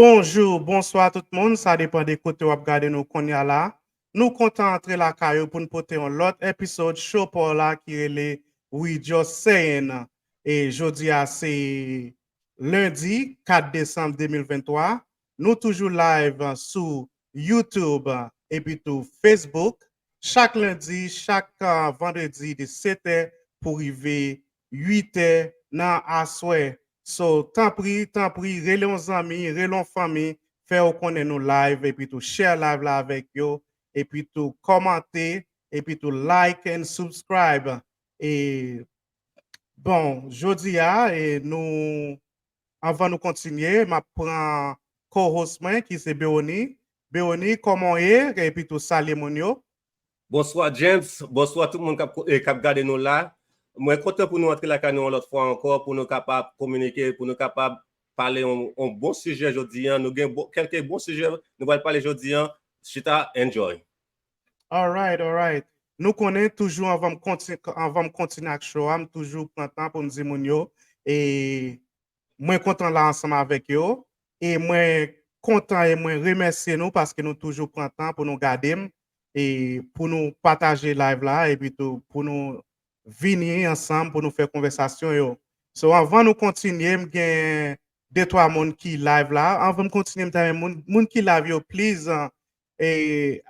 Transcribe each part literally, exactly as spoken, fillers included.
Bonjou, bonswa tout moun, sa depann de kote w ap gade nou kounye a la. Nou kontan antre lakay ou pou n pote yon lòt episode show pa w la ki rele We Just Saying. E jodi a se lendi kat desanm de mil venntwa. Nou toujou live sou YouTube epi tou Facebook. Chak lendi, chak, ah, vandredi de sèt è pou rive uit è nan aswè. So, tanpri, tanpri, rele yon zanmi, rele yon fanmi, fè yo konnen nou live, epi tou share live la avèk yo, epi tou kòmante, epi tou like and subscribe. E, bon, jodi a, e, nou, anvan nou kontinye, m ap pran co-host mwen, ki se Berony. Berony, kòman w ye? Epi tou salye moun yo. Bonswa, James. Bonswa tout moun k ap ko-, e, k ap gade nou la. Mwen kontan pou nou antre lakay nou yon lòt fwa ankò, pou nou kapab kominike, pou nou kapab pale yon, yon bon sijè jodi a. Nou gen bo-, kèlke bon sijè nou pral pale jodi a. Chita, enjoy. Alright, alright. Nou konnen toujou anvan m konti-, anvan m kontinye ak show a, m toujou pran tan pou m di moun yo, e mwen kontan la ansanm avèk yo, e mwen kontan e mwen remèsye nou paske nou toujou pran tan pou nou gade m, e pou nou pataje live la, epi tou pou nou vini ansanm pou nou fè konvèsasyon yo. So, anvan nou kontinye, m gen de twa moun ki live la. Anvan m kontinye, m ta renmen moun, moun ki live yo, please, e,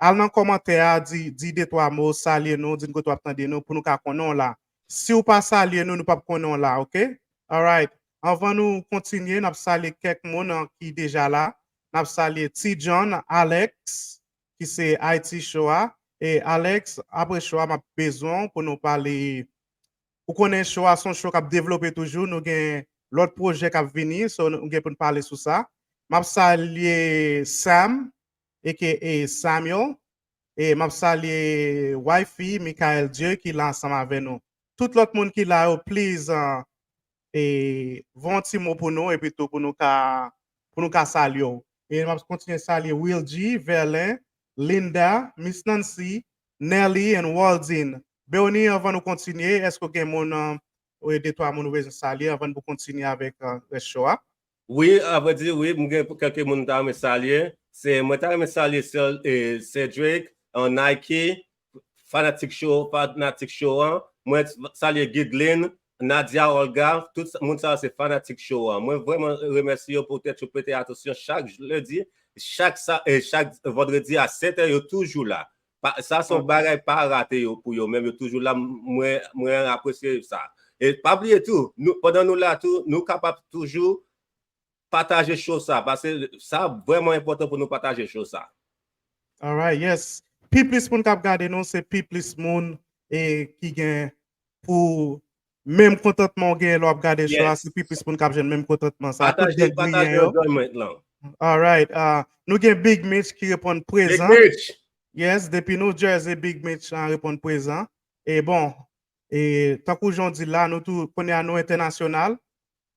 al nan kòmantè a, di, di de twa mo, salye nou, di n kote w ap tande nou, pou nou ka konnen w la. Si w pa salye nou, nou p ap konnen w la, oke? Alright. Anvan nou kontinye, n ap salye kèk moun, an, ki deja la. N ap salye T John, Alex, ki se Haiti Show a. E Alex, apre show a, m ap bezwen w pou nou pale. Ou konnen show a se yon show k ap devlope toujou. Nou gen lòt pwojè k ap vini, so nou gen pou n pale sou sa. M ap salye Sam, A K A Samuel. E m ap salye Wifey, Michael Dieu, ki la ansanm avè nou. Tout lòt moun ki la yo, please, uh, e, voye yon ti mo pou nou, epi tou pou nou ka, pou nou ka salye w. E m ap kontinye salye Will G, Verlin, Linda, Miss Nancy, Nelly and Waldine. Berony, anvan nou kontinye, èske w gen moun, uh, ou de twa moun ou bezwen salye anvan pou kontinye avèk, uh, rès show a? Wi, avrèdi, wi, m gen kèlke moun m ta renmen salye. Se, mwen ta renmen salye Sè-, e, Cedric, an Nike, fanatik show, fanatik show an. Mwen salye Gidlin, Nadia Olga, tout sa, moun sa yo se fanatik show an. Mwen vrèman remèsye yo poutèt yo prete atansyon chak lendi, chak sa, e chak vandredi a sèt è, yo toujou la. Pa, sa se yon bagay pa rate yo pou yo menm, yo toujou la, mwen, mwen apresye sa. E pa bliye tou, nou, pandan nou la tou, nou kapab toujou pataje show sa, paske sa vrèman enpòtan pou nou pataje show sa. Alright, yes. Pi plis moun k ap gade nou, se pi plis moun, e, ki gen pou menm kontantman w gen lè w ap gade show a, se pi plis moun k ap jwenn menm kontantman sa. Tout pataje, pataje enjoyment lan. Alright, ah, nou gen Big Mitch ki reponn prezan. Big Mitch. Yes, depi New Jersey, Big Mitch, ah, reponn prezan. E bon, e tankou jan w di la, nou tou, kounye a nou entènasyonal.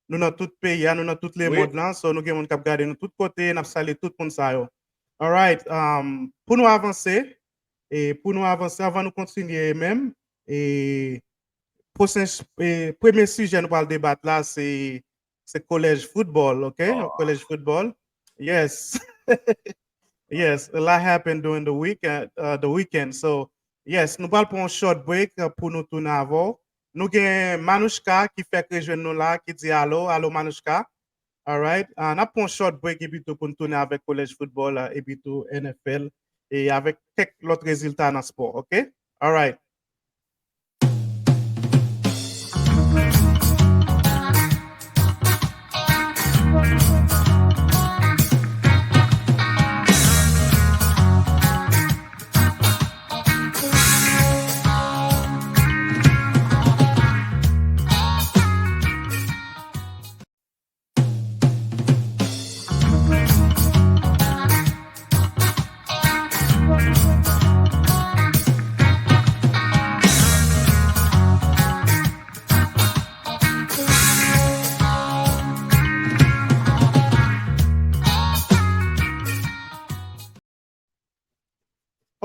Nou nan tout peyi a, nou nan tout lemond lan. So, nou gen moun k ap gade nou tout kote, n ap salye tout moun sa yo. Alright, um, pou nou avanse, e pou nou avanse, anvan nou kontinye menm, e pwochen, e premye sijè nou pral debat la, se, se college football, oke? College football. Yes. Yes, a lot happened during the weekend, uh, the weekend. So, yes, nou pral pran yon short break, uh, pou nou tounen avè w. Nou gen Manouchka ki fèk rejwenn nou la, ki di alo, alo Manouchka. Alright, uh, n ap pran yon short break epi tou pou n tounen avèk college football, uh, epi tou N F L, e avèk kèk lòt rezilta nan spò, oke? Alright.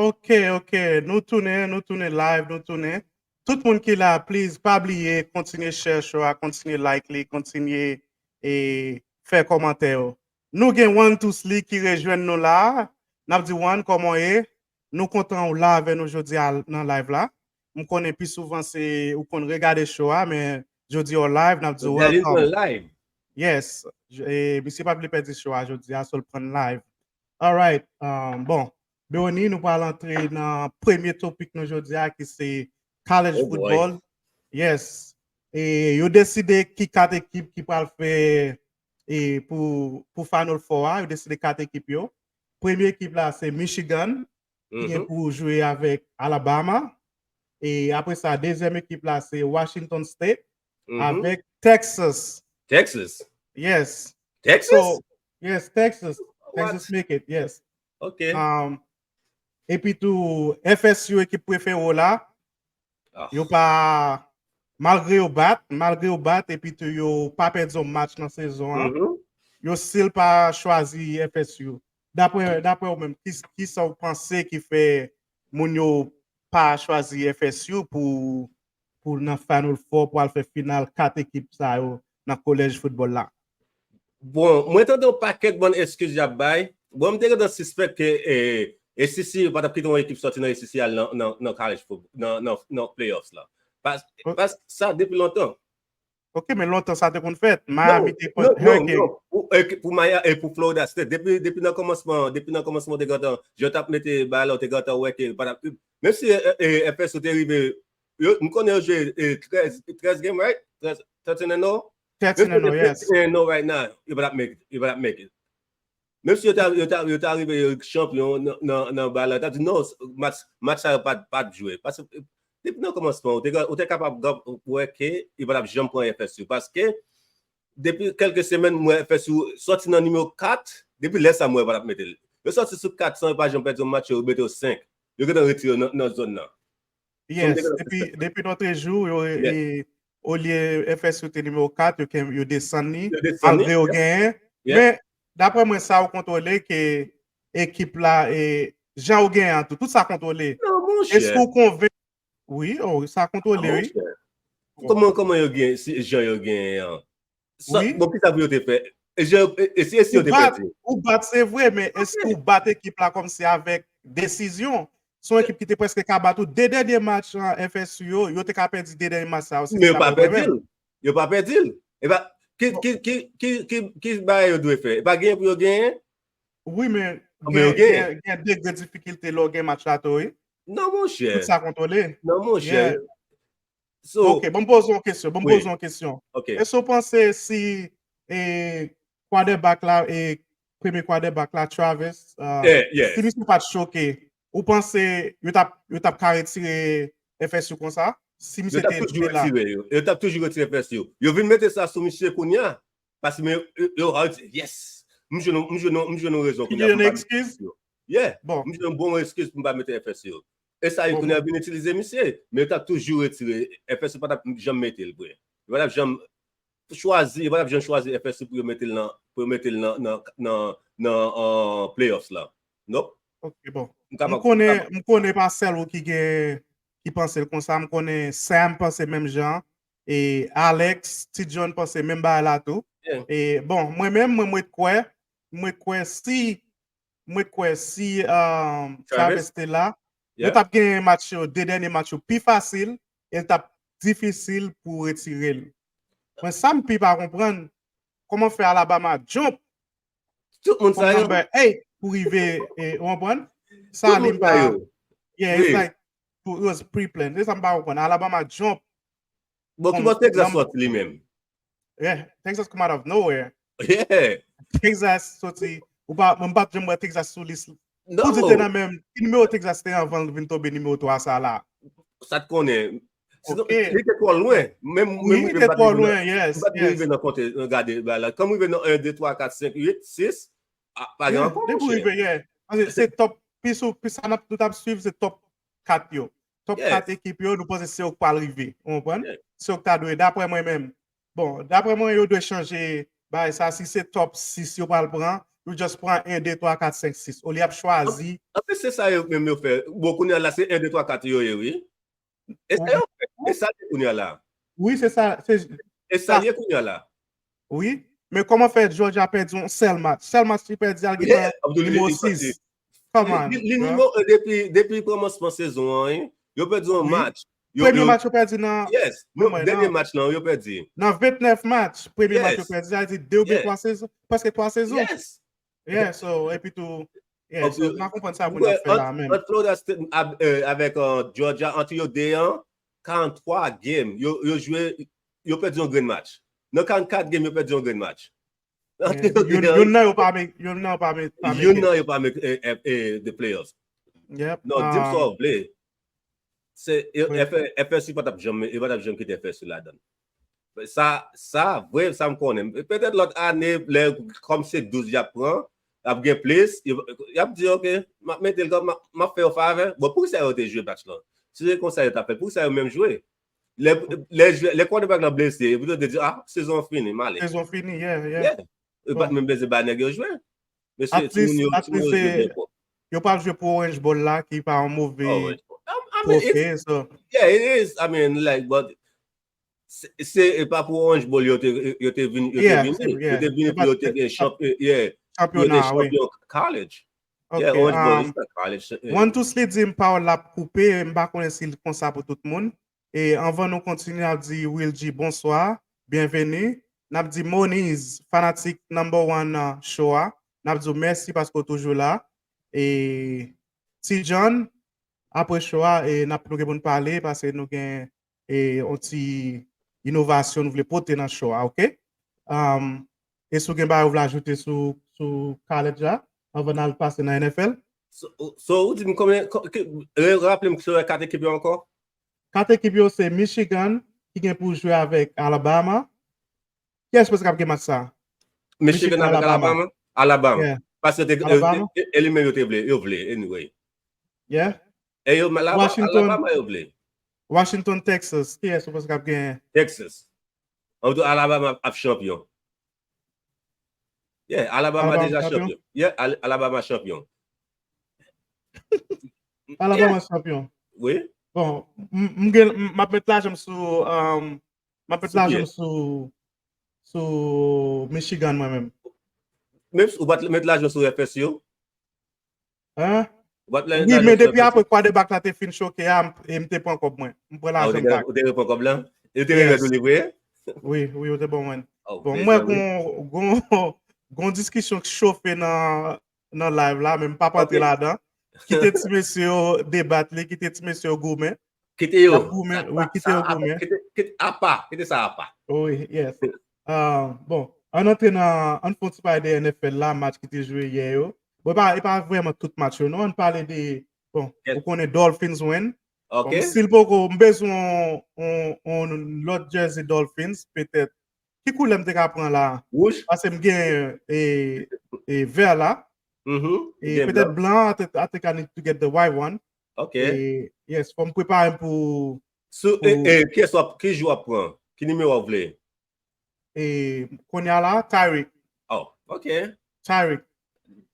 Ok, ok. Nou tounen, nou tounen live, nou tounen. Tout moun ki la, please, pa bliye, kontinye share show a, kontinye like li, kontinye, e, fè kòmantè yo. Nou gen One Two Sli ki rejwenn nou la. N ap di One, kòman w ye? Nou kontan w la avè nou jodi a nan live la. M konnen pi souvan se ou konn regade show a, men jodi a w live, n ap di w welcome. Yes. E, misye pa vle pèdi show a jodi a, so l pran live. Alright. Um, bon, Berony, nou pral antre nan premye topik nou jodi a, ki se college football. Yes. E yo deside ki kat ekip ki pral fè e pou, pou Final Four a, yo deside kat ekip yo. Premye ekip la se Michigan, ki gen pou jwe avèk Alabama. E apre sa, dezyèm ekip la se Washington State avèk Texas. Texas? Yes. Texas? Yes, Texas. Texas make it, yes. Ok. Epi tou, F S U ekip prefere w la, yo pa, malgre yo bat, malgre yo bat, epi tou yo pa pèdi yon match nan sezon an, yo still pa chwazi F S U. Daprè, daprè ou menm, ki, ki sa ou panse ki fè moun yo pa chwazi F S U pou, pou nan Final Four, pou al fè final kat ekip sa yo nan college football la? Bon, mwen tande yon pakèt bann eskiz y ap bay. Bon, m te gentan sispèk ke e, S E C pa t ap kite yon ekip sòti nan S E C al nan, nan, nan college football, nan, nan, nan playoffs la. Pas, pas sa depi lontan. Ok, men lontan sa te konn fèt. Miami te konn non, non, non. Pou, e, pou Maya, e pou Florida State, depi, depi nan kòmansman, depi nan kòmansman, te gentan, yo t ap mete balon, te gentan wè ke, pa t ap, menm si e, e, F S U te rive, yo, m konnen yo jwe e, trèz, trèz game, right? Trèz, thirteen and oh? Thirteen and oh, yes. Thirteen and oh right now. Yo pa t ap make it. Yo pa t ap make it. Menm si yo ta, yo ta, yo ta rive chanpyon nan, nan, nan balon, ta di non, match, match sa yo pa, pa t jwe. Paske depi nan kòmansman, ou te, ou te kapab wè ke yo pa t ap janm pran F S U. Paske depi kèlke semèn, m wè F S U sòti nan nimewo kat, depi lè sa, m wè yo pa t ap mete l. Yo sòti sou kat san, yo pa janm pèdi yon match, yo mete yo senk. Yo gentan retire yo nan, nan zòn nan. Yes, depi, depi notre jour, yo, e, olye F S U te nimewo kat, yo, yo desann li, malgre yo genyen. Men, daprè mwen, sa yo kontwole ke ekip la, e, jan yo genyen an tou, tout sa kontwole. Èske ou konvenki? Wi, oh, sa kontwole, wi. Kòman, kòman yo genyen, jan yo genyen an? Bon, ki sa pou yo te fè? E si, e si yo te pèdi? Ou bat, se vre, men èske ou bat ekip la kòmsi avèk desizyon? Se yon ekip ki te prèske ka bat ou de dènye match an F S U yo, yo te ka pèdi de dènye match sa yo. Men yo pa pèdi l. Yo pa pèdi l. E pa, ki, ki, ki, ki, ki, ki bagay yo dwe fè? E pa genyen pou yo genyen? Wi, men gen, gen, gen degre difikilte lè w gen match la tou, wi. Non, monchè. Tout sa kontwole. Non, monchè. Ok, bon, m poze yon kesyon. Bon, m poze yon kesyon. Èske w panse si e, quarterback la, e, premye quarterback la, Travis, si misye pa t choke, ou panse yo t ap, yo t ap ka retire F S U konsa? Si misye te la. Yo t ap toujou retire F S U. Yo vin mete sa sou misye kounye a. Paske men yo, yo, yo, yes. M jwenn, m jwenn, m jwenn yon rezon kounye a. Yon eskiz? Yeah. Bon. M jwenn yon bon eskiz pou m pa mete F S U. E sa yo kounye a vin itilize misye. Men yo t ap toujou retire. F S U pa t ap janm mete l vre. Yo pa t ap janm chwazi, yo pa t ap janm chwazi F S U pou yo mete l nan, pou yo mete l nan, nan, nan, nan playoffs la. Nope. Ok, bon. M konnen, m konnen pa sèl ou ki gen, ki panse l konsa. M konnen Sam panse menm jan. E Alex, Ti John panse menm bagay la tou. E bon, mwen menm, mwen, mwen kwè, mwen kwè si, mwen kwè si Travis te la, yo t ap genyen match yo, de dènye match yo pi fasil, e l t ap difisil pou retire l. Mwen, sa m pi pa konprann, kòman fè Alabama jump tout moun sa yo pou rive, ou konprann? Sa li pa, yeah, it's like, it was pre-planned. Se sa m pa konprann. Alabama jump. Bon, ki bò Texas sòti li menm? Yeah, Texas come out of nowhere. Yeah. Texas sòti, ou pa, mwen pa janm wè Texas sou lis. Pou di te nan menm, ki nimewo Texas te anvan l vin tonbe nimewo twa sa la? Sa t konnen. Li te twò lwen. Menm, menm li te twò lwen, yes. M pa t rive nan konte, gade, la. Kan m rive nan en, de, twa, kat, senk, uit, sis, pa gen ankò, monchè. Depi w rive, yeah. Paske se top, pi sou, pi sa n ap, nou t ap swiv, se top kat yo. Top kat ekip yo, nou panse se yo k pral rive. Ou konprann? Se yo k ta dwe, daprè mwen menm. Bon, daprè mwen, yo dwe chanje bagay sa. Si se top sis yo pral pran, yo just pran en, de, twa, kat, senk, sis. Olye y ap chwazi. Anfèt, se sa yo menm yo fè. Bon, kounye a la, se en, de, twa, kat yo ye, wi. E sa yo fè. E sa l ye kounye a la. Wi, se sa. E sa l ye kounye a la. Wi. Men kòman fè Georgia pèdi yon sèl match? Sèl match li pèdi a, li gentan nimewo sis. Come on, bro. Li nimewo en depi, depi kòmansman sezon an, wi. Yo pèdi yon match. Premye match yo pèdi nan... Yes. Dènye match lan, yo pèdi. Nan vennèf match, premye match yo pèdi, sa vle di de oubyen twa sezon, prèske twa sezon. Yes. Yeah, so, epi tou, yeah, so, m pa konprann sa moun ap fè la menm. Ant Florida State avèk Georgia, ant yo de an, karant twa game, yo, yo jwe, yo pèdi yon grenn match. Nan karant kat game, yo pèdi yon grenn match. Ant yo de an, youn nan yo pa make, youn nan yo pa make, pa make it. Youn nan yo pa make the playoffs. Yep. Non, di m sa w vle. Se, F S U pa t ap janm, yo pa t ap janm kite F S U ladan. Sa, sa, vre, sa m konnen. Petèt lòt ane, lè, kòm se douz y ap pran, y ap gen plis, y ap di, "Ok, m ap mete l kòm, m ap fè yo favè." Bon, poukisa yo te jwe match lan? Si se konsa yo t ap fè, poukisa yo menm jwe? Lè, lè, lè quarterback lan blese, yo te di, "Ah, sezon an fini, m ale." Sezon fini, yeah, yeah. Yo pa t menm bezwen bay nèg yo jwe. Mesye, timoun yo, timoun yo jwe byen pwòp. Yo pral jwe pou Orange Bowl la, ki pa yon move twofe, so. Yeah, it is. I mean, like, but se, se pa pou Orange Bowl yo te, yo te vin, yo te vini. Yo te vini pou yo te gen chanpyon, yeah, pou yo te chanpyon college. Yeah, Orange Bowl, it's not college. One Two Sli di m pawòl la ap koupe, m pa konnen si l konsa pou tout moun. E anvan nou kontinye, n ap di Will G bonswa, byenveni. N ap di Moniz, fanatik number one nan show a. N ap di w mèsi paske w toujou la. E Ti John, apre show a, e n ap, nou gen pou n pale, paske nou gen, e, yon ti inovasyon nou vle pote nan show a, oke? Um, e si w gen bagay ou vle ajoute sou, sou college la, anvan n al pase nan N F L? So, so, ou di m konbyen, ko-, ke, re-, raple m sou kat ekip yo ankò? Kat ekip yo se Michigan, ki gen pou jwe avèk Alabama. Kiyès ou panse k ap gen match sa? Michigan avèk Alabama? Alabama. Yeah. Paske yo te, e, e, e li menm yo te vle, yo vle, anyway. Yeah. E yo, Alabama, Alabama yo vle. Washington, Texas. Kiyès ou panse k ap gen? Texas. An tou, Alabama ap chanpyon. Yeah, Alabama deja chanpyon. Yeah, Al-, Alabama chanpyon. Alabama chanpyon. Wi. Bon, m, m gen, m, m ap met lajan m sou, um, m ap met lajan m sou, sou Michigan mwen menm. Menm si ou pa t met lajan sou F S U? Hein? Wi, men depi apre quarterback la te fin choke a, m, e m te pran kòb mwen. M pran lajan m. Ou te, ou te pran kòb la? Yo te remèt ou li vre? Wi, wi, yo te ban mwen. Bon, mwen gon, gon, gon diskisyon k chofe nan, nan live la, men m p ap antre ladan. Kite ti mesye yo debat li, kite ti mesye yo goumen. Kite yo. Wi, kite yo goumen. Kite, kite, apa, kite sa apa. Wi, yes. Ah, bon, ann antre nan, ann fè yon ti pale de N F L la, match ki te jwe yè yo. Bon, e pa, e pa vrèman tout match yo, non, ann pale de, bon, ou konnen Dolphins win. Bon, si l poko, m bezwen yon, yon, yon lòt jersey Dolphins, petèt. Ki koulè m te ka pran la? Wouj. Paske m gen, e, e, vè la. E petèt blan, I think I need to get the white one. Ok. E, yes, fò m prepare m pou, sou, e, e, kiyès w ap, ki jou w ap pran? Ki nimewo w vle? E, kounye a la, Tyreek. Oh, ok. Tyreek.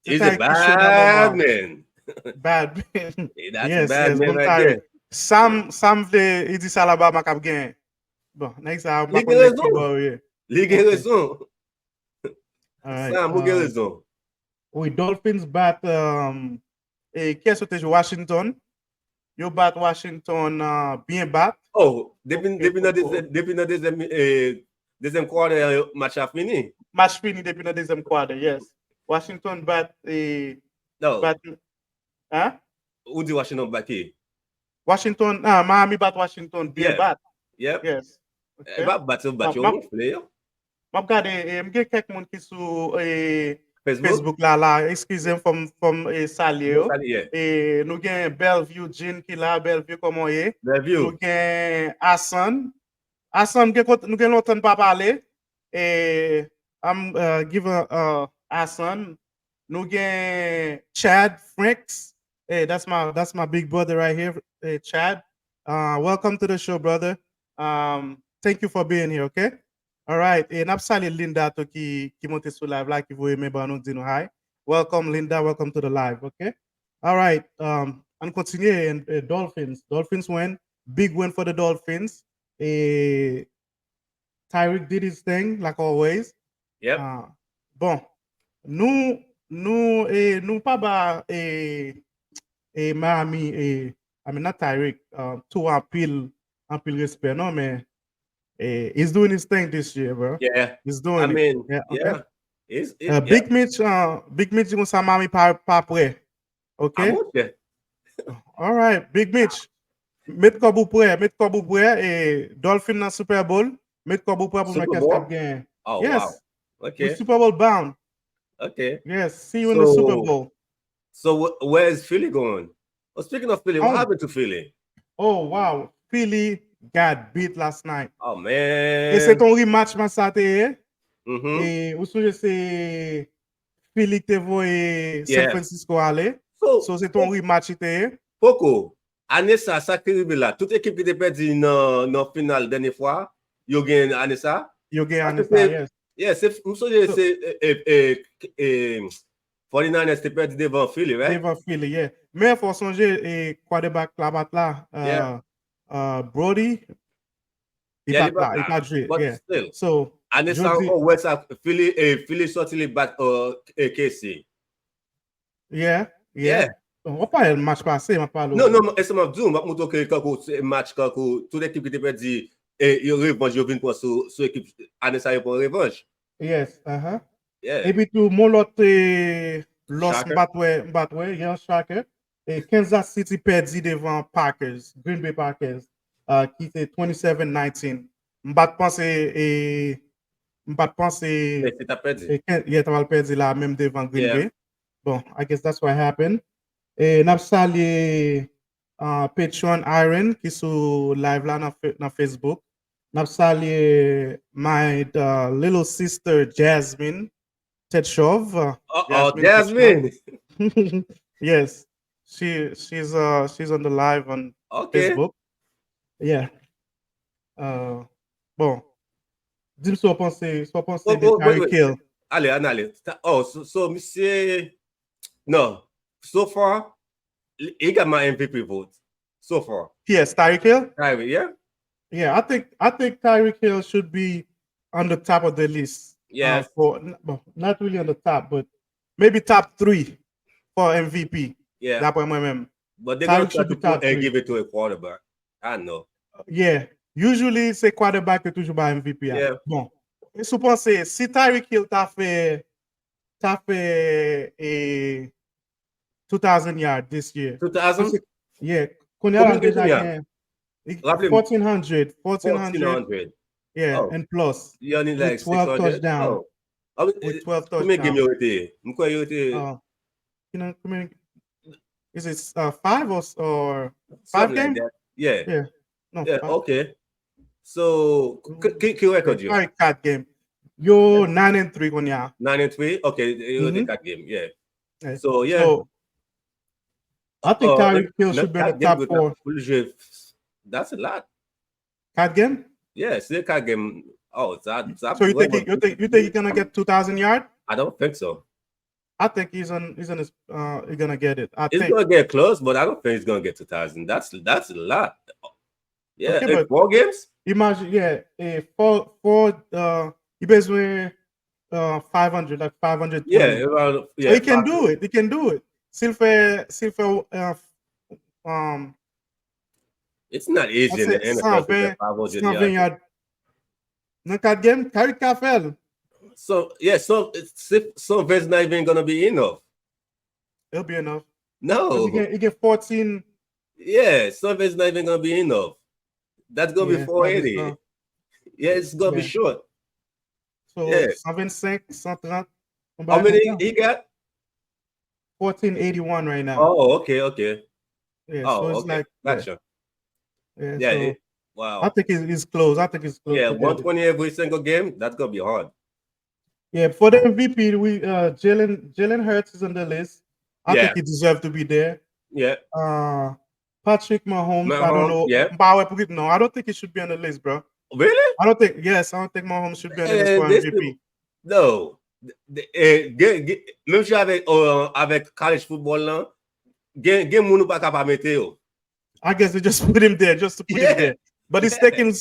He's a bad man. Bad man. Yes, yes, bon Tyreek. Sam, Sam vle, li di se Alabama k ap genyen. Bon, nèg sa, m pa konn nèg ki bò yo ye. Li gen rezon. Sam, ou gen rezon. Wi, Dolphins bat, um, e kiyès yo te jwe? Washington. Yo bat Washington, uh, byen bat. Oh, depi, depi nan dezyèm, depi nan dezyèm, e, dezyèm quarter, match la fini. Match fini depi nan dezyèm quarter, yes. Washington bat, e, bat, hein? Ou di Washington bat ki? Washington, ah, Miami bat Washington, byen bat. Yep. Yes. E pa bat yo, bat yo, gonfle yo. M ap gade, e, m gen kèk moun ki sou, e, Facebook la, la, eskize m, fò m, fò m, e, salye yo. E, nou gen Bellevue Jean ki la, Bellevue, kòman w ye? Bellevue. Nou gen Asan. Asan, m gen kont-, nou gen lontan n pa pale. E, I'm, uh, give a, uh, Asan. Nou gen Chad Franks. Hey, that's my, that's my big brother right here. Hey, Chad. Uh, welcome to the show, brother. Um, thank you for being here, okay? All right. E n ap salye Linda tou ki, ki monte sou live la, ki voye men ban nou, di nou hi. Welcome, Linda. Welcome to the live, okay? All right. Um, ann kontinye, and, uh, Dolphins. Dolphins win. Big win for the Dolphins. E Tyreek did his thing, like always. Yep. Ah, bon, nou nou e nou pa ba e e Miami e I mean not Tyreek, uh, tou anpil anpil respè non, men eh, he's doing his thing this year, bro. Yeah. He's doing I mean, it. Yeah, okay. Yeah. It's, it, Uh, Big Mitch, uh, Big Mitch di konsa Miami pa pa prè. Okay? Monchè. All right, Big Mitch. Met kòb ou prè, met kòb ou prè e Dolphin nan Super Bowl. Met kòb ou prè pou Super mwen kès Bowl? K ap genyen. Oh, Yes. Wow. Okay. We Super Bowl bound. Okay. Yes. See you in the Super Bowl. So wh- where is Philly going? Oh, speaking of Philly, what Oh. Happened to Philly? Oh wow, Philly got beat last night. Oh man. E se ton rematch match sa te ye. Mhm. E ou sonje se Philly ki te voye San Yeah. Francisco ale. So, So se ton rematch li te ye. Poko. Ane sa, sa ki rive la, tout ekip ki te pèdi nan nan final dènye fwa, yo gen ane sa. Yo gen ane Paske sa, se- yes. Yeah, se m sonje So- se e, e, e, e, forty-niners te pèdi devan Philly, right? Devan Philly, yeah. Men fò sonje e quarterback la bat la. Yeah. Uh, uh, Brody. Li Yeah, pa li pa la, li la. pa jwe. But Yeah. Still. So, Ane sa jodi- ankò, wè sa, Philly, e, Philly soti li bat uh, e, K C. Yeah, yeah. Yeah. Bon, w ap pale match pase, m ap pale. Non, non, e sa m ap di w, m ap montre w ke kankou se match kankou tout ekip ki te pèdi e yo revanj, yo vin pran sou sou ekip ane sa yo pran revanj. Yes, uh-huh. Yeah. Epi tou, mon lòt eh, lòs Shocker. M pa t wè, m pa t wè, yon shocker. E Kansas City pèdi devan Packers, Green Bay Packers, uh, ki te twenty-seven nineteen. M pa t panse e m pa t panse Men se t ap pèdi. e Ken- yeah, t ap al pèdi la menm devan Green Yeah. Bay. Bon, I guess that's what happened. E n ap salye uh, Patreon Iron ki sou live la nan, fe- nan Facebook. N ap salye my uh, little sister Jasmine Tèt Chòv. Oh, oh, Jasmine Tèt Chòv. Jasmine. Yes. She she's uh she's on the live on Okay. Facebook. Yeah. Uh, bon. Di m sa w panse, sa w panse Oh, de oh, wait, Tyreek wait. Hill. Ale, ann ale. Ta- Oh, so, so misye. No. So far, he got my M V P vote. So far. Yes, Tyreek Hill. Tyreek, yeah? Yeah, I think I think Tyreek Hill should be on the top of the list. Yeah. Uh, for n- bon, not really on the top, but maybe top three for M V P. Yeah. D'après moi-même. But they're gonna Tyreek try should to be top put, uh, three. Give it to a quarterback. I know. Yeah. Usually, se quarterback ki toujou bay M V P a. Yeah. Bon. E si w panse, si Tyreek Hill ta fè ta fè e two thousand yard this year. Two thousand? Paske- Yeah. Kounye a la Konbyen deja kounye a? gen Raple m. fourteen hundred, fourteen hundred. Fourteen hundred. Yeah, Oh. and plus. He only With like twelve six hundred. Touchdown. Oh. Ah, With twelve Konbyen game touchdown. Yo rete? M kwè yo rete Uh, you know, I mean, is it uh, five or, or five Something like game? That. Yeah. Yeah. No, Yeah, five. Okay. So, ki, ki, ki record yo? Five, kat game. Yo nine and three kounye a. Nine and three? Okay, yo rete Mhm. Kat game, yeah. Yeah. So, yeah. So, I think Oh, Tyreek Hill nan should be in kat the game, top good four. Enough pou l jwe. That's a lot. Kat game? Yeah, se kat game. Oh, sa, sa So you think he, you think you think he gonna get two thousand yard? I don't think so. I think he's on he's on his uh he's gonna get it. I He's think. Gonna get close, but I don't think he's gonna get two thousand. That's that's a lot. Yeah, Okay, in but four games? Imagine, yeah, eh, four four uh he bezwen uh five hundred, like five hundred. Yeah, around, yeah. So he can do it. He can do it. Si l fè si l fè uh, um It's not easy in the N F L to get five hundred yards. Nan kat game, Tyreek ka fè l. So, yeah, so it's- si- cent vingt is not even gonna be enough. It'll be enough. No. He get, he get fourteen. Yeah, cent vingt is not even gonna be enough. That's gonna be four eighty. Yeah, it's gonna be short. So, Yeah. Cent vingt-cinq, cent trente. How many he got? Fourteen eighty-one right now. Oh, okay, okay. Yeah, Oh, so it's okay. Like, yeah. Gotcha. Yeah, Yeah, so it- wow. I think he's, he's close. I think he's close. Yeah, to get it. One twenty every single game. That's gonna be hard. Yeah, for the M V P, we uh Jalen Jalen Hurts is on the list. I Yeah. Think he deserves to be there. Yeah. Uh Patrick Mahomes, I don't Mahomes, know. Yeah. But I, no, I don't think he should be on the list, bro. Really? I don't think. Yes, I don't think Mahomes should be on the list Eh, for this M V P. people- No. The- eh, ge- ge- Menm jan avèk, uh, avèk college football lan, gen, gen moun ou pa ka pa mete yo. I guess they just put him there just to put Yeah. Him there. But he's Yeah. Taking.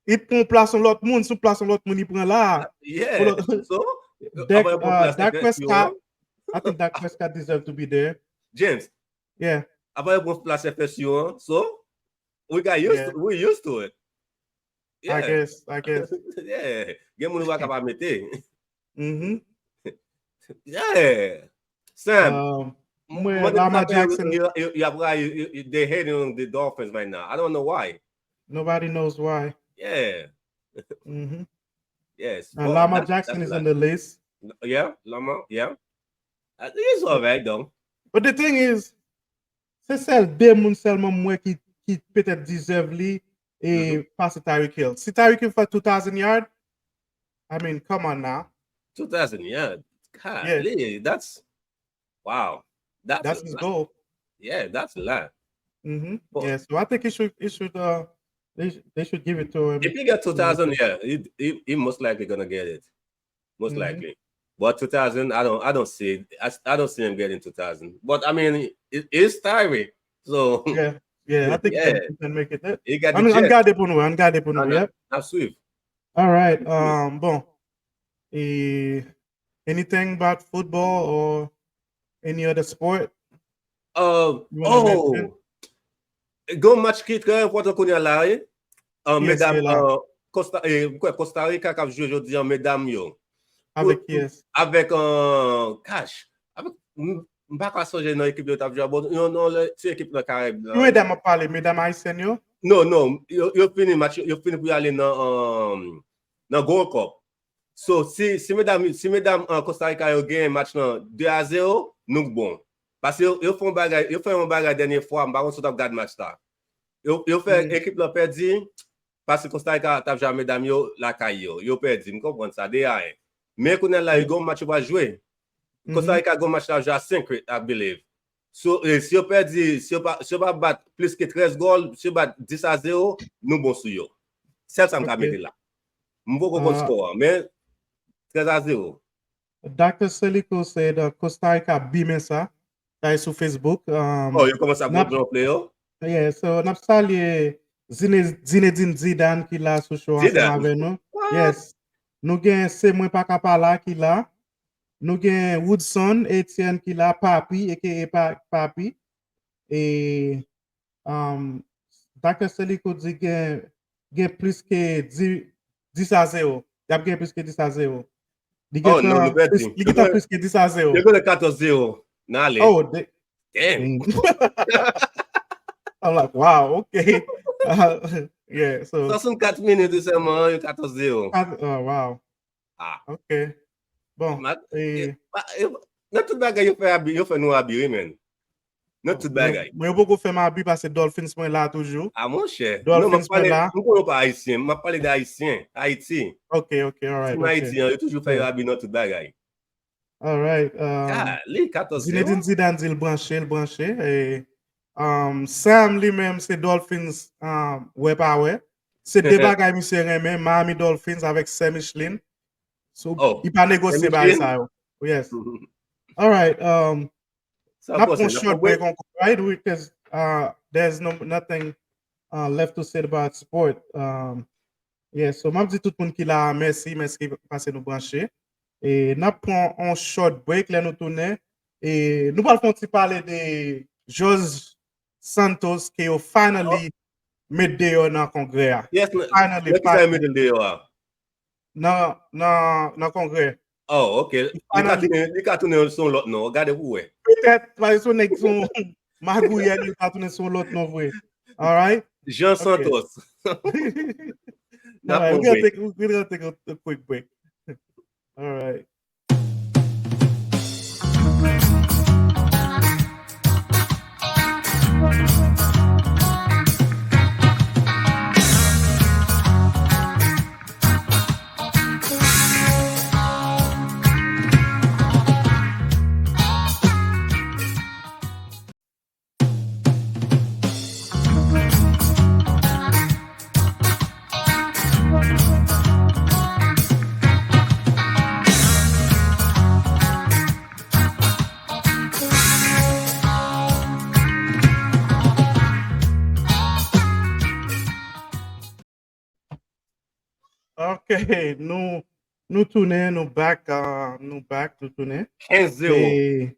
Li pran plas yon lòt moun, sou plas yon lòt moun li pran la. Yeah. Hold on. So, Dak, uh, Dak Prescott, I think Dak Prescott deserve to be there. James. Yeah. Avan yo pran plas F S U an, so we got used yeah. to, we used to it. Yeah. I guess, I guess. Yeah. Gen moun ou pa kapab mete. Mm-hmm. Yeah. Sam, um, mwen, Lamar Jackson. You, you, you, you, they hating on the Dolphins right now. I don't know why. Nobody knows why. Yeah. Mm-hmm. Yes. Uh, Lamar Jackson is on the list. Yeah, Lamar, yeah. It's all right, though. But the thing is, se sèl de moun sèlman mwen ki, ki petèt deserve li e pase Tyreek Hill. Si Tyreek Hill fè two thousand yard, I mean, come on now. Two thousand yard. God, yeah. That's, wow. That's, that's his goal. Yeah, that's a lot. Mm-hmm. Yeah, so I think he should, he should, uh, they, they should give it to him. If he got two thousand, yeah, he, he, he most likely gonna get it. Most likely. But two thousand, I don't, I don't see, I, I don't see him getting two thousand. But I mean, it, it's Tyree. So yeah, yeah, I think he can, he can make it. He got the jet. Ann gade pou nou, ann gade pou nou. Yep. N ap swiv. All right. Um, bon. E, anything about football or any other sport? Uh, oh, gen yon match ki trè enpòtan kounye a la, wi. Uh, medam, uh, Costa, eh, Costa Rica k ap jwe jodi a, medam yo. Avèk kiyès? Avèk, uh, Cash. Avèk, m pa ka sonje nan ekip yo t ap jwe a, bon, yon, yon ti ekip nan Karayib la. Ki medam ap pale? Medam ayisyèn yo? Non, non, yo, yo fini match, yo fini pou y ale nan, um, nan Gold Cup. So, si, si medam, si medam an Costa Rica yo genyen match lan de a zewo, nou bon. Paske yo, yo fè yon bagay, yo fè yon bagay dènye fwa, m pa konn si w t ap gad match la. Yo, yo fè ekip lan pèdi, paske Costa Rica t ap jwe ak medam yo lakay yo. Yo pèdi, m konprann sa, de a en. Men kounye a la, yo gen yon match yo pral jwe. Costa Rica gen yon match la jwe a senk, I believe. So, eh, si yo pèdi, si yo pa, si yo pa bat plis ke trèz gòl, si yo bat dis a zewo, nou bon sou yo. Sèl sa m ka mete la. M poko konn skò an, men trèz a zewo. Doctor Selico said, uh, Costa Rica bimen sa. Sa e sou Facebook. Um, oh, yo kòmanse ap gonfle yo? Yeah, so n ap salye Zine-, Zinedine Zidane ki la sou show ansanm avè nou. Yes. Nou gen Se Mwen Pa Ka Pa La ki la. Nou gen Woodson Etienne ki la, Papi, A K A Pa-, Papi. E, um, Doctor Selico di gen, gen plis ke dis, dis a zewo. Y ap gen plis ke dis a zewo. Li gentan plis, li gentan plis ke dis a zewo. Yo gen katòz zewo. N ale. Oh, damn. I'm like, wow, okay. Uh, yeah, so. Swasannkat minit sèlman, yo katòz zewo. Oh, wow. Ah. Ok. Bon, nan tout bagay yo fè abi, yo fè nou abi, wi, men. Nan tout bagay. Mwen, mwen poko fè m abi paske Dolphins mwen la toujou. Ah, monchè. Dolphins mwen la. M konnen w pa ayisyen, m ap pale de ayisyen, Ayiti. Ok, ok, alright. Team Ayiti an, yo toujou fè yo abi nan tout bagay. Alright. Um, li katòz zewo. Zinedine Zidane di l branche, l branche. E, um, Sam li menm se Dolphins, um, wè pa wè. Se de bagay misye renmen, Miami Dolphins avèk Sè Michelin. So, li pa negosye bagay sa yo. Yes. Alright. Um, n ap pran short break ankò, right? Because, uh, there's no, nothing, uh, left to say about sport. Um, yeah, so m ap di tout moun ki la a mèsi, mèsi paske nou branche. E n ap pran yon short break, lè nou tounen. E nou pral fè yon ti pale de George Santos ke yo finally met deyò nan kongrè a. Yes, finally, nan ki sa yo mete l deyò a? Nan, nan, nan kongrè. Oh, ok. Li ka tounen, li ka tounen sou yon lòt non. Gade pou wè. Petèt, paske se yon nèg, se yon magouyè, li ka tounen sou yon lòt non vre. Alright? Jean Santos. N ap pran break. We're gonna take, we're gonna take a, a quick break. Alright. Ok, nou, Nou tounen, nou back, uh, nou back, nou tounen. Kenz zewo. E,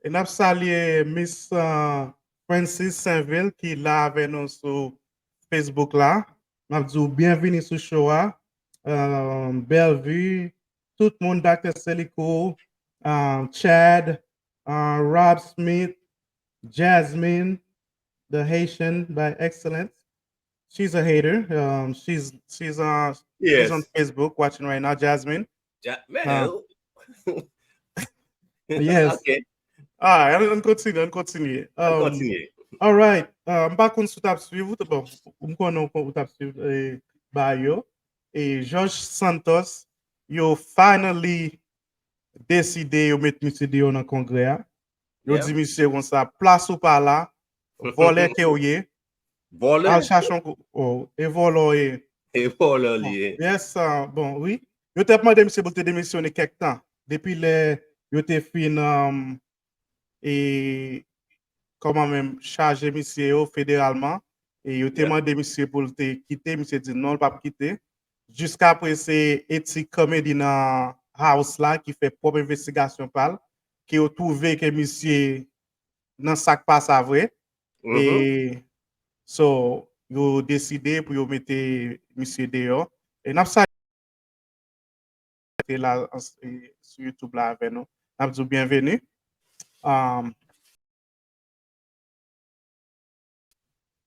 e n ap salye Miss uh, Francis Sainville ki la avè nou sou Facebook la. N ap di w byenvini sou show a. Um, Bellevue, tout moun, Doktè Selico, um, Chad, uh, Rob Smith, Jasmine, the Haitian by excellence. She's a hater. Um, she's she's uh, she's on Yes. Facebook watching right now, Jasmine. Ja- Man. Yes. Ok. Ah, ann ann kontinye, ann kontinye. Ann Um, kontinye. All right. Uh, m pa konn si w t ap swiv, ou t- bon, m konnen w t ap swiv eh, ba yo. E George Santos, yo finally deside yo met misye deyò nan kongrè a. Yo Yeah. di misye konsa, plas ou pa la, vòlè ke w ye, Vòlè. Al chache yon kou. Oh, e vòlò e. E vòlò li ye. Yes, uh, bon, wi. Yo te ap mande misye pou l te demisyone kèk tan. Depi lè yo te fin um, e kòman menm chaje misye yo federalman. E yo te Yeah. mande misye pou l te kite, misye di non, l p ap kite. Jiskaprè se etik komedi nan House la ki fè pwòp envestigasyon pa l, ke yo twouve ke misye nan sa k pa sa vre. Mhm. E so, yo deside pou yo mete misye deyò. E n ap salye la an- e sou YouTube la avè nou. N ap di w byenveni. Um,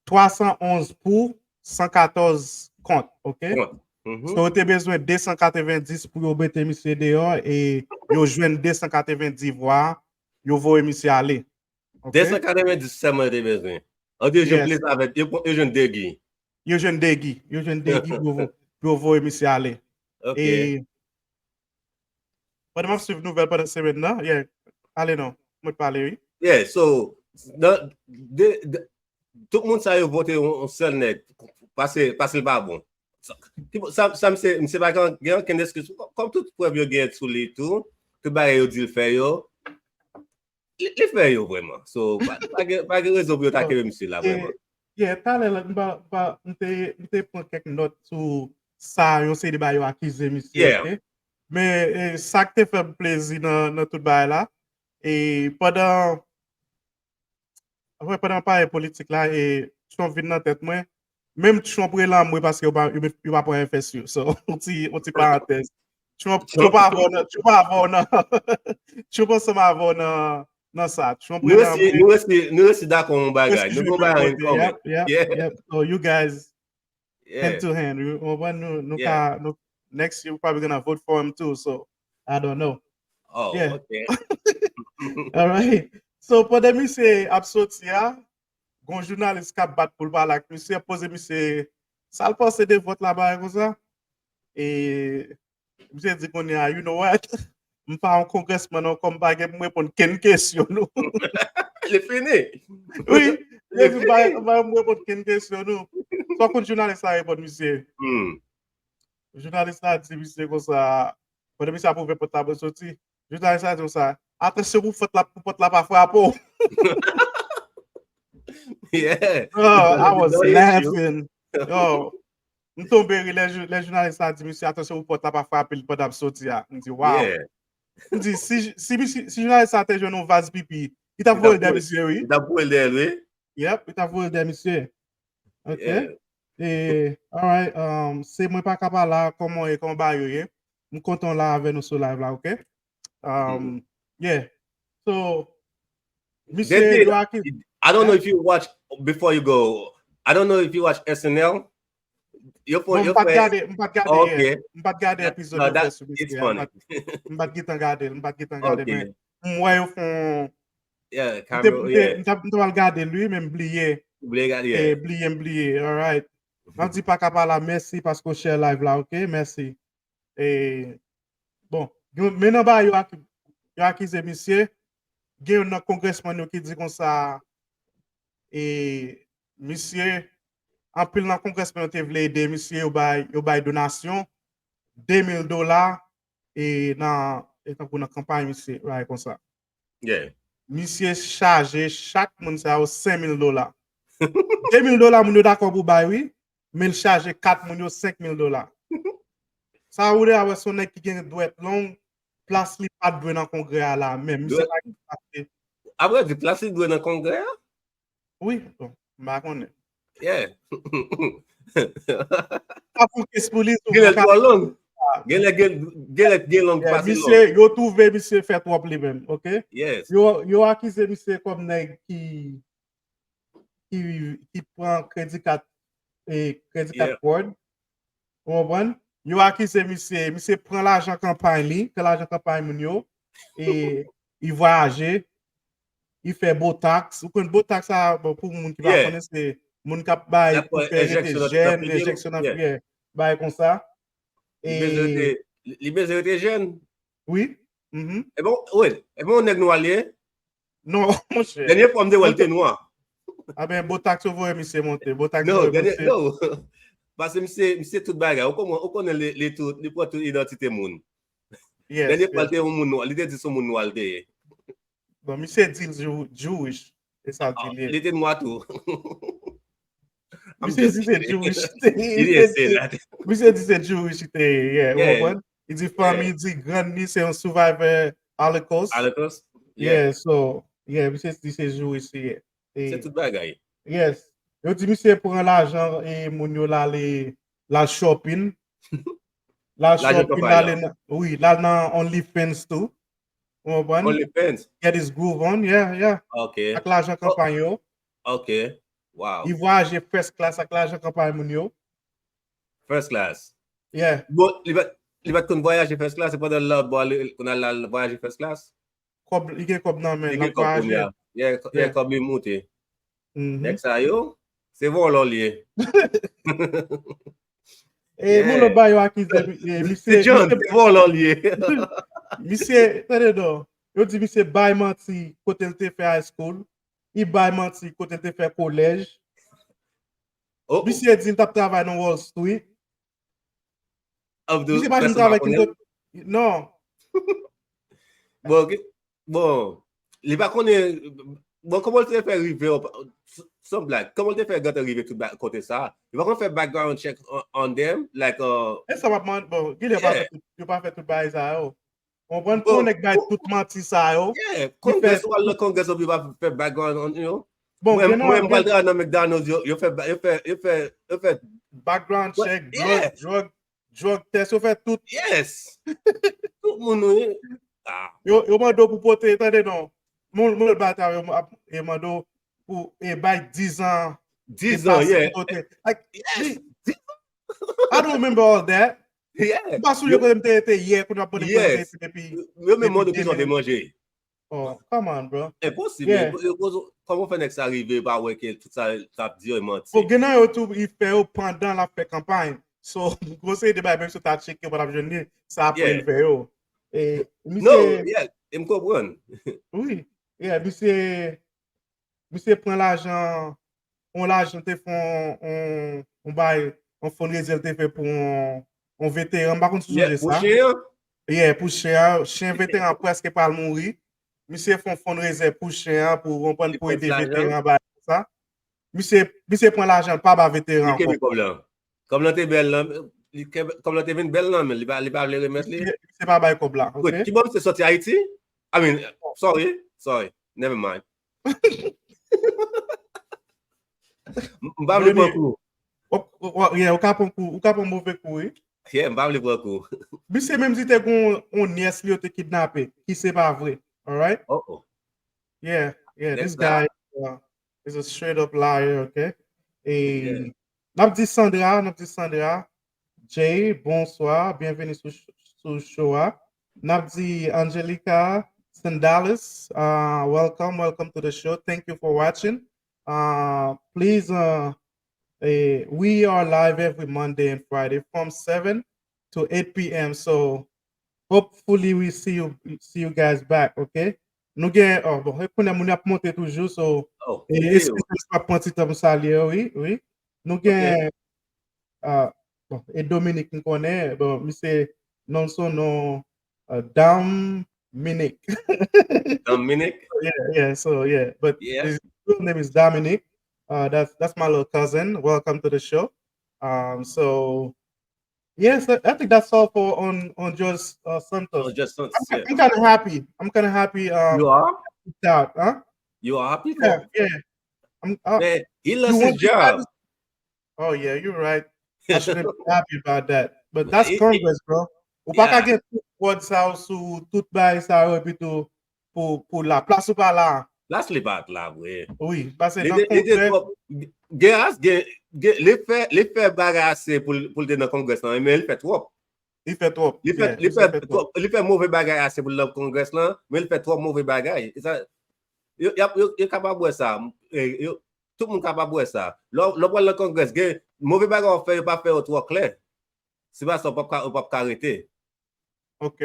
twa san onz pou, san katòz kont, ok? Kont. Mhm. So, yo te bezwen de san katrevenndis pou yo mete misye deyò e yo jwenn de san katrevenndis vwa, yo voye misye ale. Ok? De san katrevenndis sèlman yo te bezwen. An te jwenn Yes. plis avèk, yo, yo jwenn de gi. Yo jwenn de gi. Yo jwenn de gi pou yo vo- pou yo voye misye ale. Ok. E pandan m ap swiv nouvèl pandan semèn nan, yeah, ale non, mwen pale, wi. Yeah, so, nan, de, de, tout moun sa yo vote yon, yon sèl nèg, pase, pase l pa bon. Sa, sa, sa misye, misye pa gen, gen ankenn eskiz. Kòm tout prèv yo gen sou li tou, tout bagay yo di l fè yo, li, li fè yo vrèman. So, pa, pa gen, pa gen rezon pou yo ta kenbe misye la vrèman. Yeah, talè la, m pa, pa, m te, m te pran kèk nòt sou sa yon seri de bagay yo akize misye, Yeah. ok? Men e, sa k te fè m plezi nan, nan tout bagay la, e pandan, apre pandan m pale politik la, e Trump vin nan tèt mwen, menm Trump rele anmwe paske yo pa, yo, yo pa pran F S U. So, yon ti, yon ti parantèz. Trump, Trump avè w nan, Trump avè w nan, Trump ansanm avè w nan, nan sa. Trump Nou resi, nou resi, nou resi dakò yon bagay. Nou gon bagay an kòmon. Yep, yep, yep. So you guys, Yeah. hand to hand. You, you, you, Yeah. you, next year, you're probably gonna vote for him too. So I don't know. Oh, Yeah. Ok. All right. So pandan misye ap soti a, gon jounalis k ap bat pou l pale ak misye, ap poze misye sa l panse de vòt la, bagay konsa. E misye di kounye a, you know what? M pa yon congressman ankò, m pa gen pou m reponn kenn kesyon nou. Li fini. Wi, li di m pa, m pa gen pou m reponn kenn kesyon nou. Sa konn jounalis la reponn misye. Hmm. Jounalis la di misye konsa, pandan misye ap ouvè pòt la pou l soti, jounalis la di konsa, atansyon pou pòt la, pou pòt la pa frape w. Yeah. Oh, I was No issue. Laughing. Yo, m tonbe ri lè jou- lè jounalis la di misye, atansyon pou pòt la pa frape l pandan ap soti a. M di, wow. Yeah. M di, si, si, si, si jounalis la te jwenn yon vaz pipi, li t ap Li t ap voye l dèyè voye- misye, wi. Li t ap voye l dèyè l, wi. Yep, li t ap voye l dèyè misye. Ok. Yeah. E, alright, um, se mwen pa ka pale la, kòman e, kòman bagay yo ye. M kontan w la avè nou sou live la, ok? Um, yeah. So, misye Dede, yo aki- I don't know if you watch, before you go, I don't know if you watch S N L. Yo fè, Bon, m yo pa t fè, gade, m pa t gade Oh, yè. ok. M pa t gade That- epizòd no, yo fè that- sou it's misye. funny. M pa t- m pa t gentan gade l, m pa t gentan gade, Ok. men m wè yo fon. Yeah, M te- Cameron, m te- yeah. M t ap- m t ap al gade l, wi, men m bliye. Bliye gade, E, yeah. bliye, m bliye. Alright. M ap di pa ka pale la, mèsi paske w share live la, ok? Mèsi. E, bon, gen- men nan bagay yo, ak- yo akize misye, gen youn nan congressman yo ki di konsa, e, misye, anpil nan congressman yo te vle ede misye, yo bay, yo bay donasyon, de mil dola, e nan, e tankou nan kanpay misye, bagay konsa. Yeah. Misye chaje chak moun sa yo senk mil dola. De mil dola moun yo dakò pou bay, wi, men l chaje kat moun yo senk mil dola. Sa ou deja wè se yon nèg ki gen dwèt long, plas li pa t dwe nan kongrè a la menm. Misye pa gen plas li. Apre di plas li dwe nan kongrè a? Wi, bon, m pa konnen. Yeah. Sa pou kes pou li. Genlè twò long. Genlè gen long pase long. Misye, yo twouve misye fè twòp li menm, ok? Yes. Yo, yo akize misye kòm nèg ki ki, ki pran kredi kat e kredi kat fraud. Ou konprann? Yo akize misye, misye pran lajan kanpay li, pran lajan kanpay moun yo, e li vwayaje, li fè botox. Ou konn botox sa, bon, pou moun ki pa konnen, se moun k ap bay pou fè rete jèn, enjeksyon nan fyè, bagay konsa. Li bezwen rete jèn. Wi. Ebyen, wi, ebyen, yon nèg nwa li ye? Non, monchè. Dènye fwa m te wè l te nwa. Aben, botox yo voye misye monte. Botox yo voye monte. Non, paske misye, misye tout bagay. Ou konnen, ou konnen li, li tout, li pran tout idantite moun. Dènye fwa l te yon moun nwa, li te di se yon moun nwa l te ye. Bon, misye di l Jewish. E sa l di li ye. Li te nwa tou. Misye di se Jewish. Li ese la. Misye di se Jewish li te ye, yeah, ou konprann? Li di fanmi, li di grann li se yon survivor Holocaust. Holocaust? Yeah, so, yeah, misye di se Jewish li ye. Se tout bagay. Yes. Yo di misye pran lajan e moun yo l ale, l al shopping. L al shopping, l ale nan, wi, l al nan OnlyFans tou. Ou konprann? OnlyFans? Get his groove on, yeah, yeah. Ok. Ak lajan kanpay yo. Ok. Wow. Li vwayaje first class ak lajan kanpay moun yo. First class? Yeah. Bon, li pa, li pa t konn vwayaje first class, se pandan lòt bò, li konn al vwayaje first class? Kòb, li gen kòb nan men, l ap vwayaje. Yeah, kòb li moute. Nèg sa yo, se vòlò li ye. E moun lòt ba yo akize misye. Se John, se vòlò li ye. Misye, tande non. Yo di misye bay manti kote l te fè high school. Li bay manti kote l te fè kolèj. Misye di l t ap travay nan Wall Street. Misye pa janm travay ki. Non. Bon, bon, li pa konnen. Bon, kòman l te fè rive? San blag, kòman l te fè gentan rive tout kote sa? Li pa konn fè background check on them, like. E sa m ap mande, bon, genlè yo pa fè tout bagay sa yo. Konprann, pou yon nèg bay tout manti sa yo. Yeah, Congress, ou al nan Congress, ou pa fè background, you know. Bon, mwen, mwen, mwen pral travay nan McDonald's, yo, yo fè, yo fè, yo fè, yo fè background check, drug, drug, drug test, yo fè tout. Yes. Tout moun, wi. Ah. Yo, yo mande w pou pote, tande non. Moun, moun lòt ba ta, yo mande w pou e bay dizan. Dizan, yeah. Like, I don't remember all that. Yeah. M pa sonje kote m te rete yè, kounye a pote kote epi. Yo menm mande w kisa w te manje. Oh, come on, bro. Enposib. Kòman w fè nèg sa rive pa wè ke tout sa l ap di yo e manti? Bon, gen nan yo tou, li fè yo pandan l ap fè kanpay. So, gwo seri de bagay, menm si w ta tcheke, w pa t ap jwenn li, sa apre l fè yo. E, misye. Non, yeah, e m konprann. Wi. Yeah, misye. Misye pran lajan, yon lajan te fè yon, yon, yon bay, yon fundraiser te fè pou yon, yon veteran, m pa konn si w sonje sa. Pou chen an? Yeah, pou chen an, chen veteran prèske pral mouri. Misye fè yon fundraiser pou chen an, pou konprann, pou ede veteran bay sa. Misye, misye pran lajan l pa ba veteran ankò. Kòb lan te bèl lan, kòb lan te vin bèl lan, men li pa, li pa vle remèt li. Misye pa bay kòb la, ok? Ki bò misye soti, Ayiti? I mean, sorry, sorry, never mind. M pa vle pran kou. Yeah, ou ka pran kou, ou ka pran move kou, wi. Yeah, m pa vle pran kou. Misye menm di te gon yon nyès li yo te kidnape, ki se pa vre. Alright? Oh, oh. Yeah, yeah, this guy uh, is a straight up liar, ok? E n ap di Sandra, n ap di Sandra, Jay, bonswa, byenveni sou, sou show a. N ap di Angelica Sandalis, uh, welcome, welcome to the show. Thank you for watching. Uh, please, uh, eh, we are live every Monday and Friday from seven to eight p.m. So hopefully we see you, see you guys back, ok? Nou gen, oh, bon, e kounye a moun ap monte toujou, so, e, eskize m, m ap pran ti tan pou salye yo, wi, wi. Nou gen, ah, bon, e Dominique m konnen, bon, misye, non, son non, uh, Dominique. Dominique? Yeah, yeah, so, yeah, but his real name is Dominique. Uh, that's, that's my little cousin. Welcome to the show. Um, so, Yes, I think that's all for on on George uh, Santos. Oh, just not I'm, I'm kind of happy. I'm kind of happy. Um, You are? Out, huh? You are happy for Yeah, yeah. I'm, uh, Man, he you lost his won't be job. happy? Oh yeah, you're right. I shouldn't be happy about that. But that's It- Congress, bro. Ou pa ka Yeah. Gen tout fraud sa yo sou tout bagay sa yo epi tou pou pou la plas ou pa la. Plas li pa la vre. Wi, paske Li nan te- li te Congress, twòp. Gen as gen gen- li fè li fè bagay ase pou l- pou l te nan Congress lan, men li fè twòp. Li fè twòp. Li fè Yeah, li li fè fè twòp. twòp- li fè move bagay ase pou l nan Congress lan, men li fè twòp move bagay. E sa yo y ap- yo yo kapab wè sa. E, yo- Tout moun kapab wè sa. Lè w- lè w pral nan Congress, gen move bagay w fè, yo pa fè yo twò klè. Se pa sa, w p ap ka- w p ap ka rete. Ok,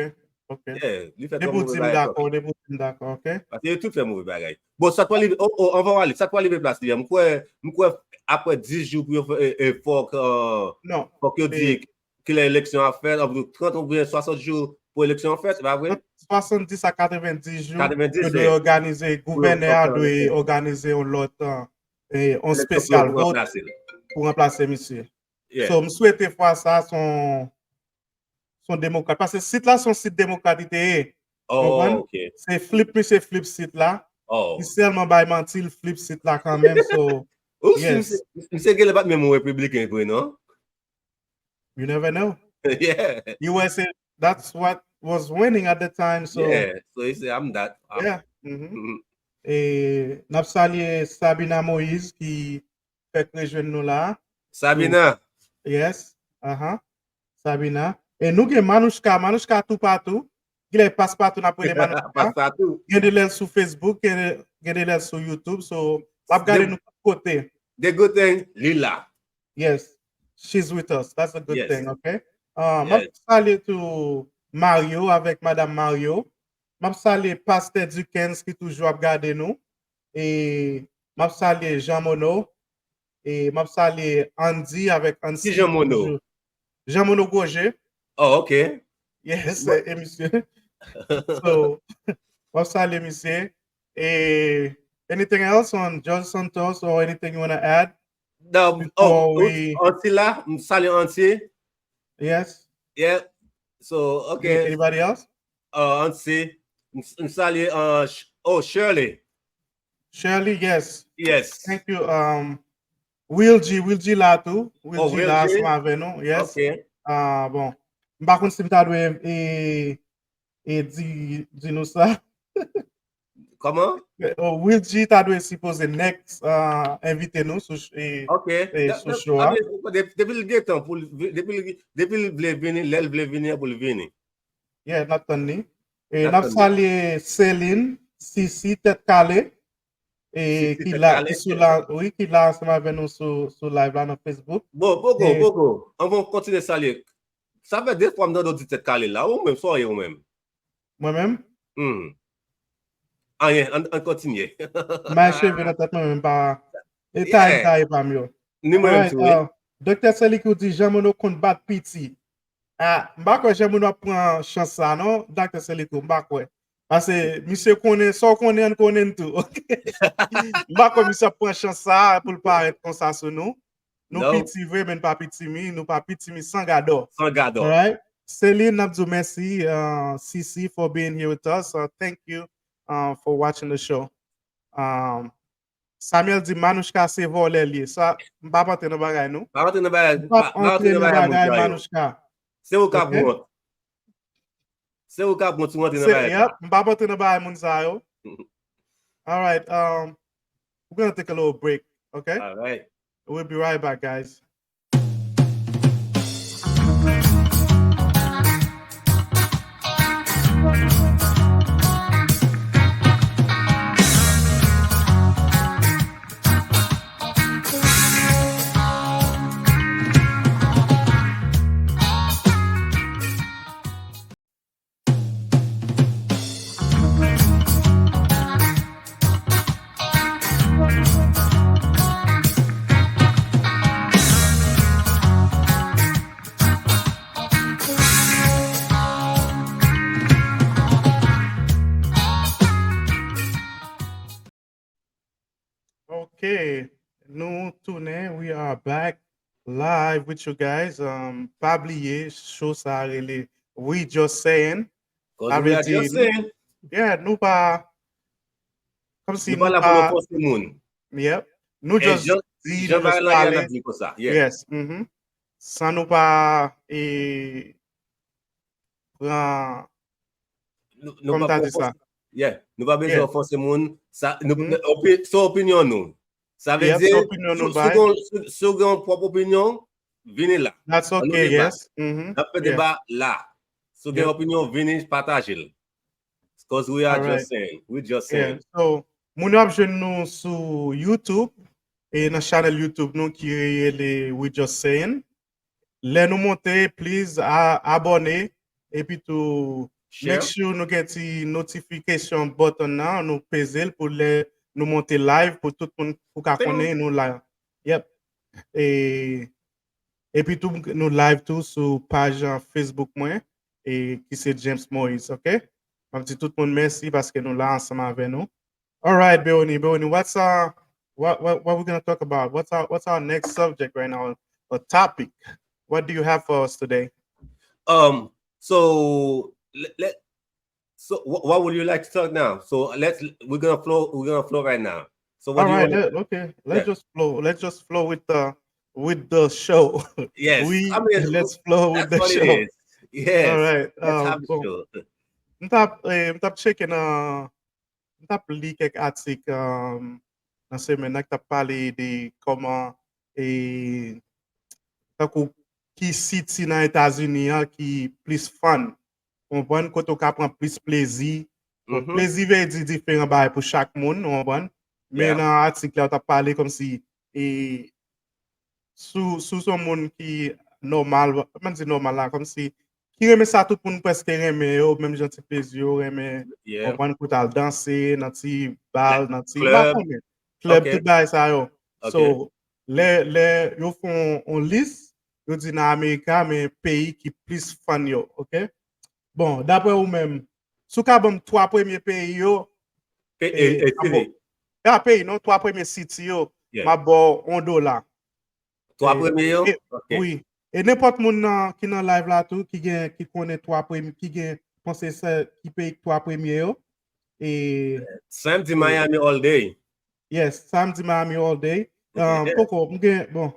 ok. Yeah, li fè Depi twòp ou move di m bagay. Dakò, depi ou di m dakò, ok? Paske yo tout fè move bagay. Bon, sa t pral rive, oh, oh, anvan w ale, sa t pral rive plas li a, m kwè, m kwè apre dis jou pou yo fè, e, e, fòk, euh, Non. fòk yo di e- kilè eleksyon ap fèt, anvan trant oubyen swasant jou pou eleksyon an fèt, se pa vre? Swasanndis a katrevenndis jou, Katrevenndis, yo dwe wi. òganize, gouvènè a fòk dwe yo- òganize yon lòt, uh, e, yon Eleksyon spesyal pou vot ranplase l. Pou ranplase misye. Yeah. So, m swete fwa sa son son demokrat. Paske sit la son sit demokrat li te ye. Oh, Konprann? ok. Se flip, misye flip sit la. Oh. Li sèlman bay manti, l flip sit la kanmenm. So, Ou si yes. Misye, misye genlè pa t menm yon repibliken vre, non? You never know. Yeah. U S A, that's what was winning at the time. So, Yeah. So he said, I'm that. I'm- yeah. Mhm. Mhm. E n ap salye Sabina Moïse ki fèk rejwenn nou la. Sabina. Yes. Aha. Sabina. E nou gen Manouchka. Manouchka toupatou. Gen lè l passe partout, n ap rele Manouchka. Passe partout. Gen de lè l sou Facebook, gen de, gen de lè l sou YouTube. So, l ap gade The- nou tout kote. The good thing, li la. Yes. She's with us. That's a good Yes. Thing, ok? Uh, m ap Yes. Salye tou Mario avèk Madam Mario. M ap salye Pastè Duckens ki toujou ap gade nou. E m ap salye Jean Mono. E m ap salye Andy avèk Ansi. Ki Jean Mono? Toujou. Jean Mono Goje. Oh, ok. Yes, But- e misye. So, m ap salye misye. E anything else on George Santos or anything you want to add? No, Before oh, we- Anti la, m salye Anti. Yes. Yeah. So, ok. Any- Anybody else? Uh, Anti. M, m salye, uh, Sh- oh, Shirley. Shirley, yes. Yes. Thank you. Um, Will G, Will G la tou. Will Oh, G Will la G? Ansanm avè nou. Yes. Ok. Ah, bon. M pa konn si m ta dwe e, e di, di nou sa. Kòman? Oh, Will G ta dwe sipoze next uh, envite nou sou, e, Ok. e, Da- sou da- show a. Depi, depi l gen tan pou l vi- depi l- depi l vle vini, lè l vle vini an pou l vini. Yeah, n ap tann li. E N ap n ap tann li. Salye Celine, Sisi, Tèt Kale. E Sisi, ki Tèt la, Kale. ki sou la, wi, ki la ansanm avè nou sou, sou live la nan Facebook. Bon, poko, E- poko. Anvan w kontinye salye. Sa fè de fwa m tande w di Tèt Kale la. Ou menm, sa w ye ou menm? Mwen menm? Hmm. Anyen, an, an kontinye. M bay cheve nan tèt mwen menm pa. E taye, Yeah. Taye pa m yo. Ni mwen menm Alright, tou, wi. uh, Doktè Selikou di Jean Mono konn bat piti. Ah, m pa kwè Jean Mono ap pran chans sa non, Doktè Selikou, m pa kwè. Paske misye konnen, sa w konnen, an konnen tou. Ok. M pa kwè misye ap pran chans sa pou l parèt konsa sou nou. Nou Non. Piti vre, men n pa pitimi, nou pa pitimi san gadò. San gadò. Alright. Celine, n ap di w mèsi, uh, Sisi, for being here with us. Uh, thank you uh, for watching the show. Um, Samuel di Manouchka se vòlè l ye. Sa, m p ap antre nan bagay nou. Pa rantre nan bagay, M p pa, ap pa rantre antre nan nan bagay bagay moun yo. Manouchka. Se ou k ap Ok. wont. Se ou k ap wont si w rantre nan Se, bagay sa. Yep, m p ap antre nan bagay moun sa yo. All right, um, we're gonna take a little break, okay? All right. We'll be right back, guys. Ok, nou tounen, we are back. live with you guys. Um, pa bliye, show sa rele We Just Saying. Sa vle di, yeah, nou pa kòmsi nou pa la pou nou fòse moun. Yep. Nou just di, nou just pale. Yes. Mm-hmm. San nou pa e, pran nou pa bezwen fòse moun. Sa opinyon nou. Sa vle di, si w gen yon pwòp opinyon, vini la. That's okay, yes. N ap fè deba la. Si w gen opinyon, vini pataje l. Because we are just saying. We just saying. So, moun yo ap jwenn nou sou YouTube e nan channel YouTube nou ki rele We Just Saying. Lè nou monte, please abòne epi tou make sure nou gen ti notification button nan, nou peze l pou lè nou monte live pou tout moun pou ka konnen nou live. Yep. E epi tou nou live tou sou paj Facebook mwen e ki se James Moïse, ok? M ap di tout moun mèsi paske nou la ansanm avè nou. All right, Beroni, Beroni, what's uh what what what we're gonna talk about? What's our what's our next subject right now? A topic. What do you have for us today? Um, so let, let so what, what would you like to talk now? So let's we're gonna flow we're gonna flow right now. So what All do you right, want? Let, okay. Let's just flow. Let's just flow with the with the show. Yes, We I mean, let's flow with that's the what show. It is. Yes. All right. Let's Um, have the bon. Show. M t ap eh, m t ap cheke nan m t ap li kèk atik um, nan semèn nan ki t ap pale de kòman e tankou ki city nan Etazini an ki plis fun. Ou konprann kote w ka pran plis plezi. Bon, Mhm. Plezi vle di diferan bagay pou chak moun, ou konprann? Men Yeah. Nan atik la, w t ap pale kòmsi e sou sou son moun ki nòmal, mwen di nòmal la, kòmsi ki renmen sa tout moun prèske renmen yo, menm jan ti plezi yo renmen, Yeah. konprann kote al danse, nan ti bal, nan ti, m pa Club. Konnen. Club, Ok. Tout bagay sa yo. Ok. So, lè, lè yo fè yon, yon lis, yo di nan Amerika, men peyi ki plis fun yo, ok? Bon, daprè ou menm, si w ka ban m twa premye peyi yo, Pe- e, e- e- a, bon. City. Pa peyi, non, twa premye city yo, Yeah. m ap ba w yon dola. Twa E, premye yo? e, Ok. Wi. E nenpòt moun nan, ki nan live la tou, ki gen, ki konnen twa premye, ki gen, panse se, ki peyi twa premye yo. E, Sam di Miami all day. Yes, Sam di Miami all day. Ok, Um, yeah. Poko, m gen, bon,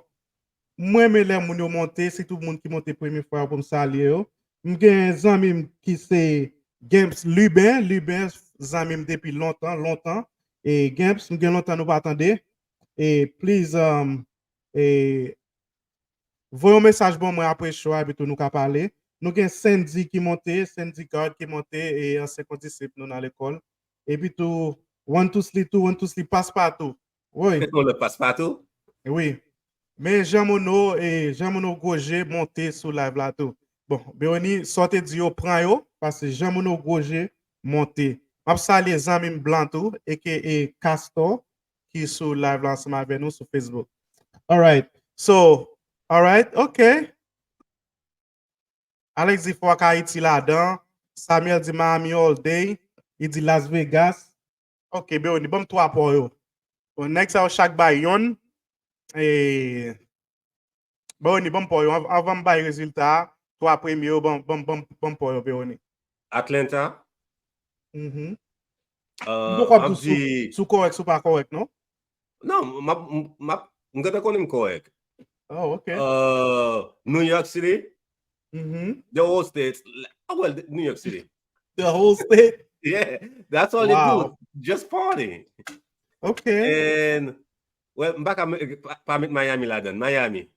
mwen renmen lè moun yo monte, sitou moun ki monte premye fwa yo pou m salye yo. M gen zanmi m ki se Games Liben, Liben zanmi m depi lontan, lontan. E Games, m gen lontan nou pa tande. E please, um, e, voye yon mesaj ban mwen apre show a, epi tou nou ka pale. Nou gen Sandy ki monte, Sandy Guard ki monte, e ansyen kondisip nou nan lekòl. Epi tou, One Two Sleep tou, One Two Sleep Passepartout. Woy. Fèt yon lòt Passepartout. Wi. Men Jean Monod, e Jean Monod Groje monte sou live la tou. Bon, Beroni, sa w te di yo pran yo, paske Jean Monod Groje monte. M ap salye zanmi m blan tou, aka Castor, ki sou live la ansanm avè nou sou Facebook. All right. So, all right, ok. Alex di fòk Ayiti ladan. Samuel di Miami all day. Li di Las Vegas. Ok, Beroni, ban m twa pa w yo. Bon, nèg sa yo chak bay yonn. E, Beroni, ban m pa w yo. Av- Avan m bay rezilta a, twa premye yo, ban, ban, ban, ban m pa w yo, Beroni. Atlanta. Mhm. Uh, M poko ap m di ap di si w kòrèk, si w pa kòrèk, non? Non, m ap, m ap, m gentan konnen m kòrèk. Oh, ok. Uh, New York City, Mhm. the whole state. Oh, well, New York City. The whole state? Yeah, that's all they Wow. do. Just party. Ok. And, well, m pa ka met- pa, pa met Miami ladan. Miami.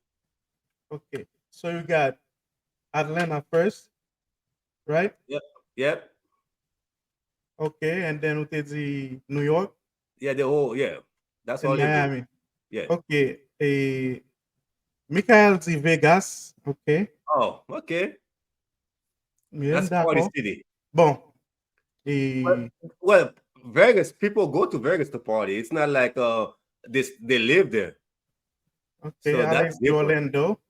Ok. So you got Atlanta first, right? Yep. Ok, and then ou te di New York Yeah, the whole, yeah. That's all and they do. Miami. Yeah. Ok. E Michael di Vegas. Ok. Oh, okay. Yeah, That's party dakò. City. Bon. E, Well, Vegas, people go to Vegas to party. It's not like uh this they live there. ok, So Alex that's di different. Orlando.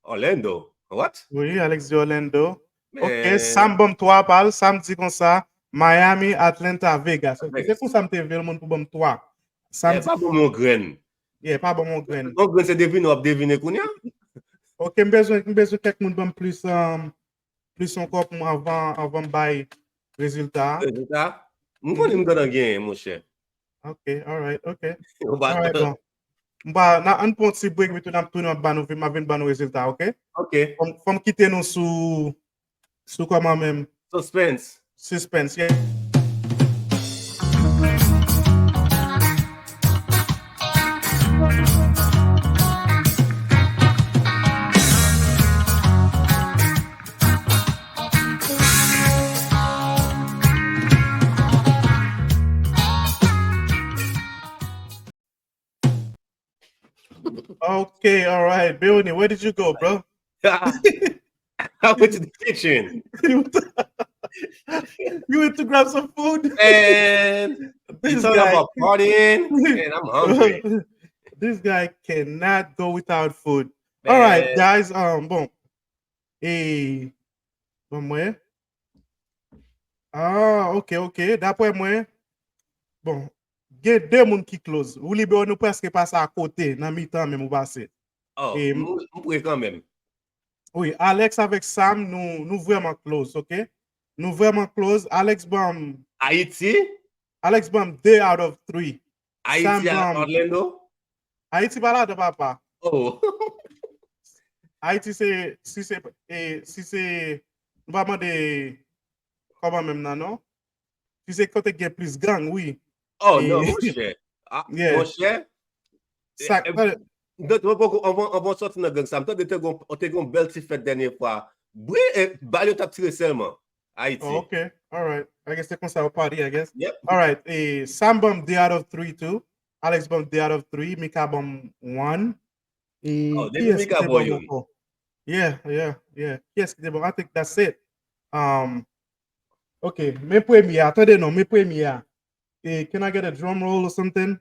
Orlando. What? Wi, Alex di Orlando. Ok, Man. Sam ban m twa pa l, Sam di konsa, Miami, Atlanta, Vegas. Ok, se Vegas. Konsa m te vle l moun pou ban m twa. Sam Eh, di, pa bon mon grenn. Yeah, pa ban m yon grenn. Bon grenn se devine w ap devine kounye a. Ok, m bezwen, m bezwen kèk moun ban m plis, um, plis ankò pou m, anvan, anvan m bay rezilta a. Rezilta? M konnen m gentan genyen, monchè. Ok, alright, ok. Alright, bon. M pa, na, ann pran ti break, m tounen, m tounen, m ap ba nou, m ap vin ban nou rezilta, ok? Ok. Fò m, fò m kite nou sou, sou kòman menm? Suspense. Suspense, yeah. Okay, all right. Beoni, where did you go, bro? I went to the kitchen. You went to, you went to grab some food? And you talking about partying? Man, I'm hungry. This guy cannot go without food. All right, guys. Um, bon. E, bon, mwen. Ah, ok, ok. Daprè mwen, bon, gen de moun ki close. Ou libere, nou prèske pase akote, nan mitan menm ou pase. Oh, e, m, m pre kanmenm. Wi, Alex avèk Sam, nou, nou vrèman close, ok? Nou vrèman close. Alex ban m Ayiti? Alex ban m de out of three. Ayiti a Orlando? Ayiti pa ladan, papa. Oh. Ayiti se, si se, e, si se, nou pa mande kòman menm nan, non? Si se kote gen plis gang, wi. Oh, non, monchè. Ah, monchè. Sa, e, e, anvan, anvan w sòti nan gang sa, m tande te gon, te gon bèl ti fèt dènye fwa. Bri, e, bal yo t ap tire sèlman. Ayiti. Oh, ok. All right. I guess se konsa yo party, I guess. Yep. All right. E, Sam ban m de out of three too. Alex ban m de out of three. Mika ban m one. E, oh, depi Mika ban youn. Yeah, yeah, yeah. Kiyès ki te ban? I think that's it. Um, ok. Men premye a. Tande non, men premye a. E, can I get a drum roll or something?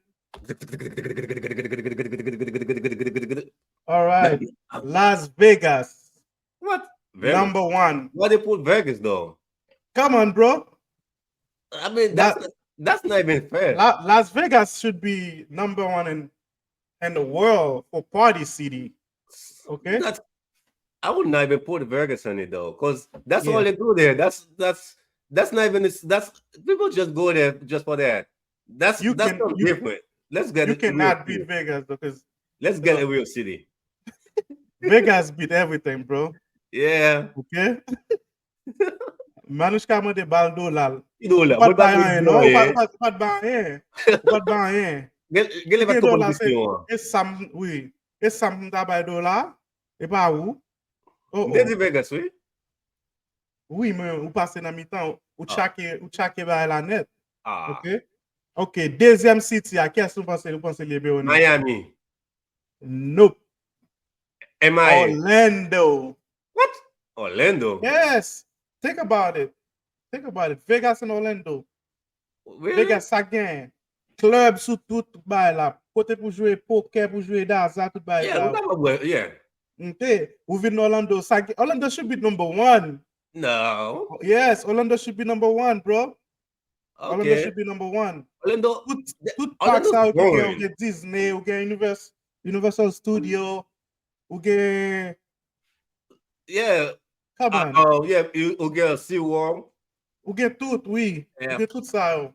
All right. Las Vegas. What? Vegas? Number one. Why they put Vegas, though? Come on, bro. I mean, that's, that's not even fair. La, Las Vegas should be number one in, in the world for party city. Okay? That's, I would not even put Vegas on it, though, 'cause that's all they do there. That's, that's, that's not even, that's, people just go there just for that. That's, that's something different. Let's get a real city. You cannot beat Vegas, though, 'cause let's get a real city. Vegas beat everything, bro. Yeah. Okay? Manouchka mande bal dola. Ki dola? Ou pa t bay anyen, non. Ou pa t bay anyen. Ou pa t bay anyen. Gen, gen lè pa t konprann kesyon an. E Sam, wi. E Sam m ta bay dola. E pa ou. Oh, oh. M te di Vegas, wi. Wi, men ou pase nan mitan. Ou tchake, ou tchake bagay la nèt. Ah. Ok. Ok, dezyèm city a, kiyès ou panse, ou panse li ye, Beoni? Miami. Nope. M I A. Orlando. What? Orlando? Yes. Think about it. Think about it. Vegas and Orlando. Really? Vegas sa gen club sou tout bay la. Kote pou jwe pokè, pou jwe daza, tout bay la. Yeah, nou ta mwen, yeah. Ok. Ou vin Orlando, sa gen, Orlando should be number one. No. Yes, Orlando should be number one, bro. Orlando should be number one. Orlando, tout, tout park sa yo ki gen, ou gen Disney, ou gen Univers-, Universal Studio, ou gen, yeah. Come on. Uh, yeah, ou gen SeaWorld. Ou gen tout, wi. Ou gen tout sa yo.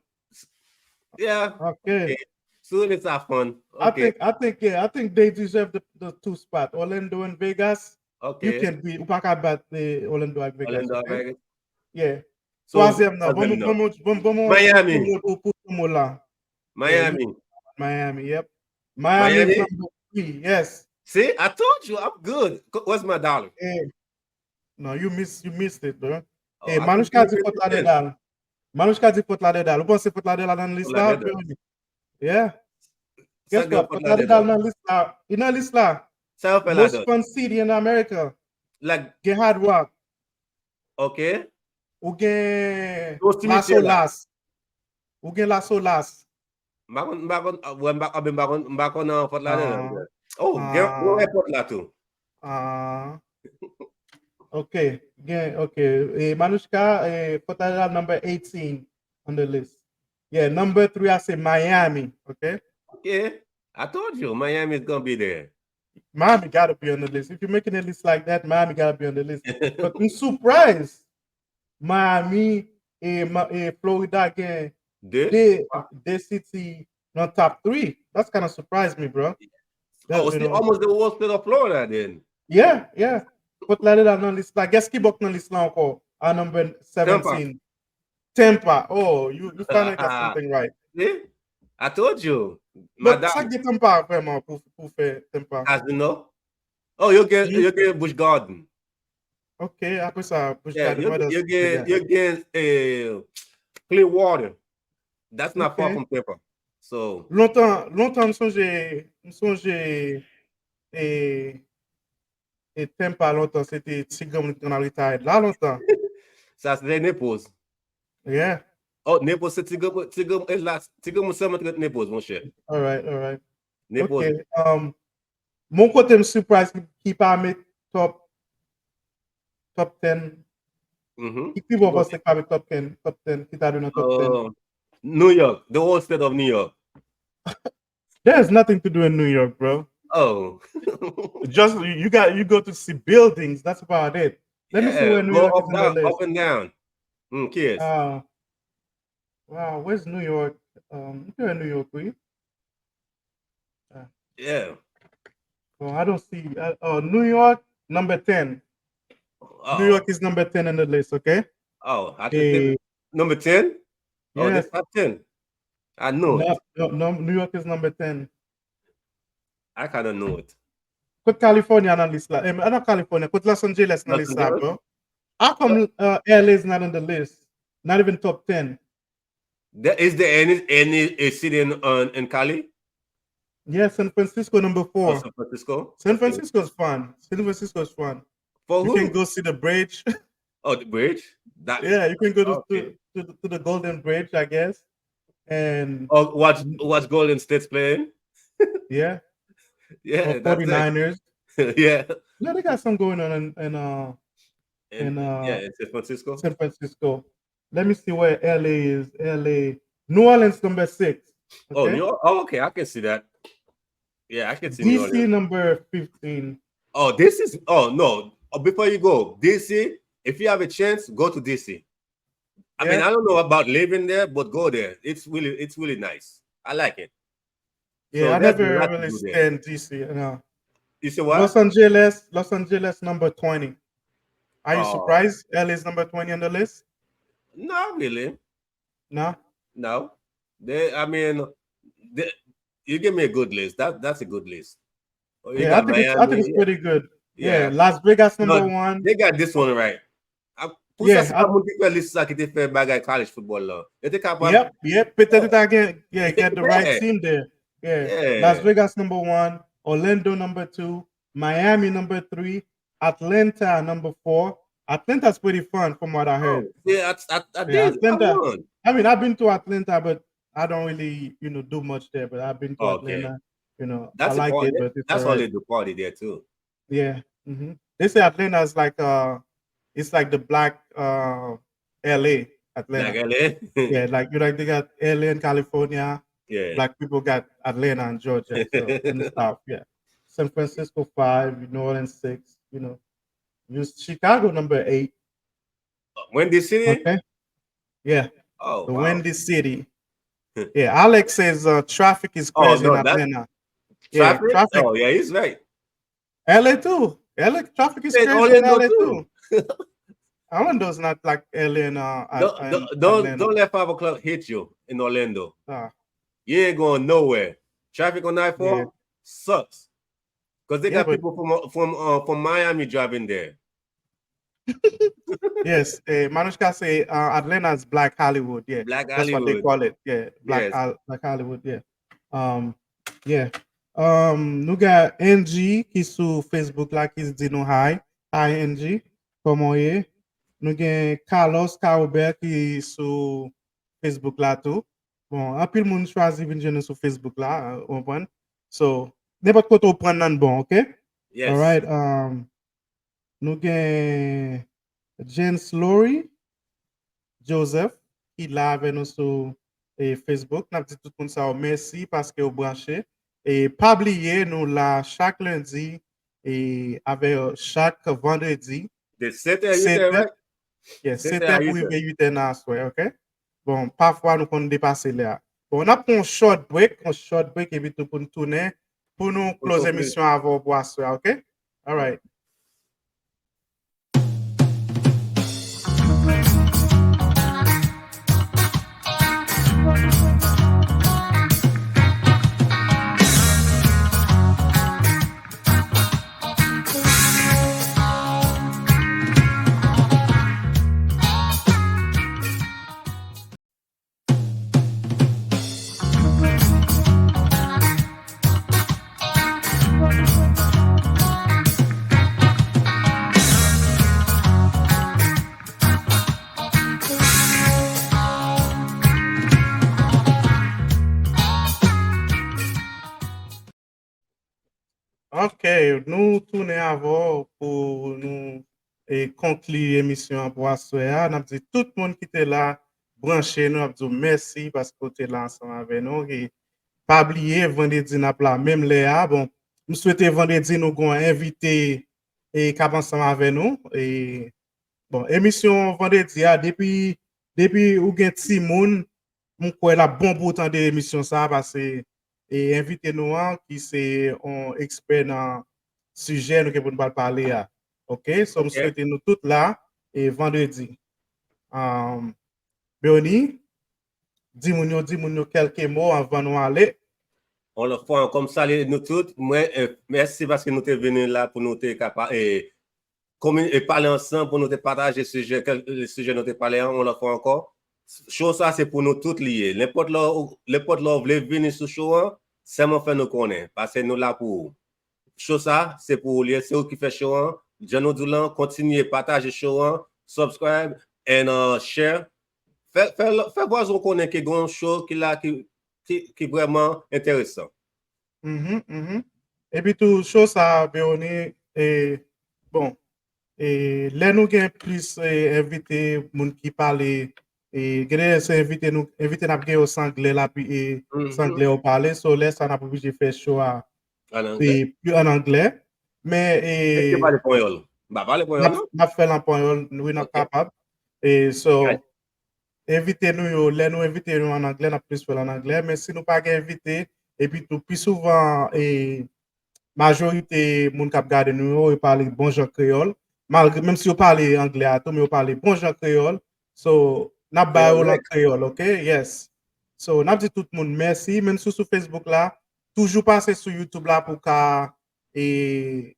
Yeah. Ok. Ok. So it's a fun. I think, I think, yeah, I think they deserve the, the two spot. Orlando and Vegas. Ok. You can be, ou pa ka bat, eh, Orlando ak Vegas. Orlando ak Vegas. Yeah. So, twazyèm nan, bon, bon, bon, bon, bon, Miami. Pou, pou, pou, pou la. Miami. Miami, yep. Miami is number three, yes. See, I told you I'm good. Where's my dollar? Eh, no, you miss, you missed it, bro. Eh, Manouchka di Fort Lauderdale. Manouchka di Fort Lauderdale. Ou panse Fort Lauderdale nan lis la? Yeah. Guess what? Fort Lauderdale nan lis la. Li nan lis la. Sa yo fè ladan? Most fun city in America. Like, gen Hard Rock. Ok. Ou gen La Solas. Ou gen La Solas. M pa konn, m pa konn, wè, m pa, m pa konn, m pa konn nan Fort Lauderdale. Oh, gen, gen airport la tou. Ah. Ok. Gen, ok. E Manouchka, e, Fort Lauderdale number eighteen on the list. Yeah, number three a se Miami, ok? Ok. I told you, Miami is gonna be there. Miami gotta be on the list. If you're making a list like that, Miami gotta be on the list. But I'm surprised Miami e, Ma- e Florida gen de, de city nan top three. That's kind of surprised me, bro. Oh, it's almost the whole state of Florida then. Yeah, yeah. Fort Lauderdale nan lis la. Guess ki bò k nan lis la ankò? A number seventeen. Tampa. Oh, you, you finally got something right. See? I told you. But sa gen Tampa vrèman pou, pou fè Tampa? Casino? Oh, you get, you get Busch Garden. Ok, apre sa, Busch Yeah, Garden, you, what else? You get, you get uh, Clearwater. That's not far Okay. From Tampa. So, Lontan, lontan m sonje, m sonje e, e Tampa lontan, se te ti granmoun ki konn al retire la lontan. Sa se te Naples. Yeah. Oh, Naples se ti granmoun, ti granmoun, e la, ti granmoun sèlman te ret Naples, monchè. All right, all right. Naples. Ok. Um, mon kote m surprise ki, ki pa met top top ten. Mhm. Ki ki bò panse ki pa met top ten, top ten, ki ta dwe nan top ten. Oh, New York, the whole state of New York. There's nothing to do in New York, bro. Oh. Just you got you go to see buildings. That's about it. Let me see Yeah, where New go York up, is on the down, list. Up and down. Mm, kids. Uh, wow, where's New York? Um, you in New York, we? Yeah. Oh, I don't see. Uh, oh, New York, number ten. Oh. New York is number ten on the list, okay? Oh, I think number ten? Oh, Yes. That's top ten. I know it. No, no, no, New York is number ten. I kind of know it. Kot California nan lis la? Eh, not California. Kot Los Angeles nan Los lis la, Angeles? Bro? How come uh, L A is not on the list? Not even top ten. There, is there any any a city in uh, in Cali? Yeah, San Francisco number Oh, four. San Francisco. San Okay. Francisco is fun. San Francisco is fun. For You who? Can go see the bridge. Oh, the bridge. That. Yeah, you can go to, Okay. to, to, to the Golden Bridge, I guess. And Oh, watch watch Golden State's playing. Yeah, Yeah, or that's it. forty-niners. Yeah. No, they got some going on in, in uh And, in uh yeah, in San Francisco. San Francisco. Let me see where L A is. L A, New Orleans number six. Oh, Okay? New York. Oh, okay, I can see that. Yeah, I can see New D C Orleans. Number fifteen. Oh, this is. Oh no. Oh, before you go, D C. If you have a chance, go to D C. I mean, Yeah. I don't know about living there, but go there. It's really, it's really nice. I like it. Yeah, So I there's a never lot to really do there. Stand D C. No. You see what? Los Angeles, Los Angeles number twenty. Are you Oh. Surprised L A is number twenty on the list? Not really. No. No. They. I mean, they, you give me a good list. That that's a good list. Oh, you Yeah, I got think it's I think it's Miami. Pretty good. Yeah, Yeah. Las Vegas number No, one. They got this one right. I, pou Yeah, sa, se I- pa moun ki fè lis sa ki te fè bagay college football la. Yo te kapab. Yep, yep. Peut-être I get, yeah, get the right Yeah. Team there. Yeah. Yeah. Las Vegas number one, Orlando number two, Miami number three, Atlanta number four. Atlanta's pretty fun from what I heard. Oh, yeah, I, I, I Yeah, did. I Atlanta. won. I mean, I've been to Atlanta, but I don't really, you know, do much there. But I've been to Oh, okay. Atlanta. You know, That's I a like party. It, but it's That's all alright. They do, party there too. Yeah. Hmm. They say Atlanta is like uh, it's like the black uh, L A. Atlanta. Like L A. Yeah, like you like they got L A in California. Yeah. Black people got Atlanta and Georgia, so in the South. Yeah. San Francisco five, New Orleans six. You know, use Chicago number eight. Windy City. Okay. Yeah. Oh, The wow. Windy City. Yeah. Alex says uh, traffic is Oh, crazy no, in that- Atlanta. Yeah, Traffic? Traffic. Oh, yeah, he's right. L A too. L A traffic is In crazy in Orlando L A too. too. Orlando's not like L A and uh, Don't, and don't, don't, Atlanta. Don't let five o'clock hit you in Orlando. Ah. You ain't going nowhere. Traffic on I four Yeah. Sucks. Because they Yeah, got but- People from from uh, from Miami driving there. Yes, eh, Manushka say uh, Atlanta is Black Hollywood. Yeah, Black that's what they Hollywood. Call it. Yeah, Black Yes. Hol- Black Hollywood. Yeah. Um, yeah. Um, nou gen Angie ki sou Facebook la ki di nou hi. Hi Angie, kòman w ye? Nou gen Carlos Carobert ki sou Facebook la tou. Bon, anpil moun chwazi vin jwenn nou sou Facebook la, ou konprann? So, nenpòt kote w pran nan bon, ok? Yes. Alright. Um, nou gen Jens Lori Joseph ki la avè nou sou eh, Facebook. N ap di tout moun sa yo mèsi paske yo branche. E pa bliye, nou la chak lendi e avè chak vandredi. De sèt è, uit è, sèt è, right? Yeah, sèt è pou rive uit è nan aswè, ok? Bon, pafwa nou konn depase lè a. Bon, n ap pran yon short break, yon short break, epi tou pou n tounen, pou nou close emisyon avè w pou aswè a, ok? Alright. Ok, nou tounen avè w pou nou e, konkli emisyon an pou aswè a. N ap di tout moun ki te la, branche nou, n ap di w mèsi paske w te la ansanm avè nou. E pa bliye, vandredi n ap la menm lè a. Bon, m swete vandredi nou gon envite e k ap ansanm avè nou. E, bon, emisyon vandredi a, depi, depi ou gen timoun, m kwè l ap bon pou w tande emisyon sa a, paske e, envite nou an, ki se yon ekspè nan sijè nou gen pou n pral pale a. Ok? So, m swete nou tout la, e vandredi. Um, Bernie, di moun yo, di moun yo kèlke mo anvan nou ale. Yon lòt fwa ankò, m salye nou tout. Mwen, e, mèsi paske nou te vini la pou nou te ka pa, e, komi-, e pale ansanm pou nou te pataje sijè, kèl, sijè nou te pale an, yon lòt fwa ankò. Show sa se pou nou tout li ye. Nenpòt lè, w- nenpòt lè w vle vini sou show an, sèlman fè nou konnen, paske nou la pou ou. Show sa, se pou ou li ye, se ou ki fè show an. Jan nou di w lan, kontinye pataje show an, subscribe and uh, share. Fè, fè, fè vwazon konnen ke gen yon show ki la ki, ki, ki vrèman enteresan. Mhm, mhm. Epi tou, show sa, Bernie, e, bon, e, lè nou gen plis e, envite, moun ki pale, e, gen de se envite nou, envite n ap gen yo se anglè la, pi, e, se anglè yo pale, so lè sa n ap oblije fè show a, e, pi an anglè. Men, e, n ap, n ap fè l an panyòl, wi, n ap kapab. E, so, envite nou yo, lè nou envite yo an anglè, n ap plis fè l an anglè. Men si nou pa gen envite, epi tou, pi souvan, e, majorite moun k ap gade nou yo, yo pale bon jan kreyòl. Malgre, menm si yo pale anglè a tou, men yo pale bon jan kreyòl. So, n ap ba yo l an kreyòl, ok? Yes. So, n ap di tout moun mèsi. Menm si w sou Facebook la, toujou pase sou YouTube la pou w ka, e,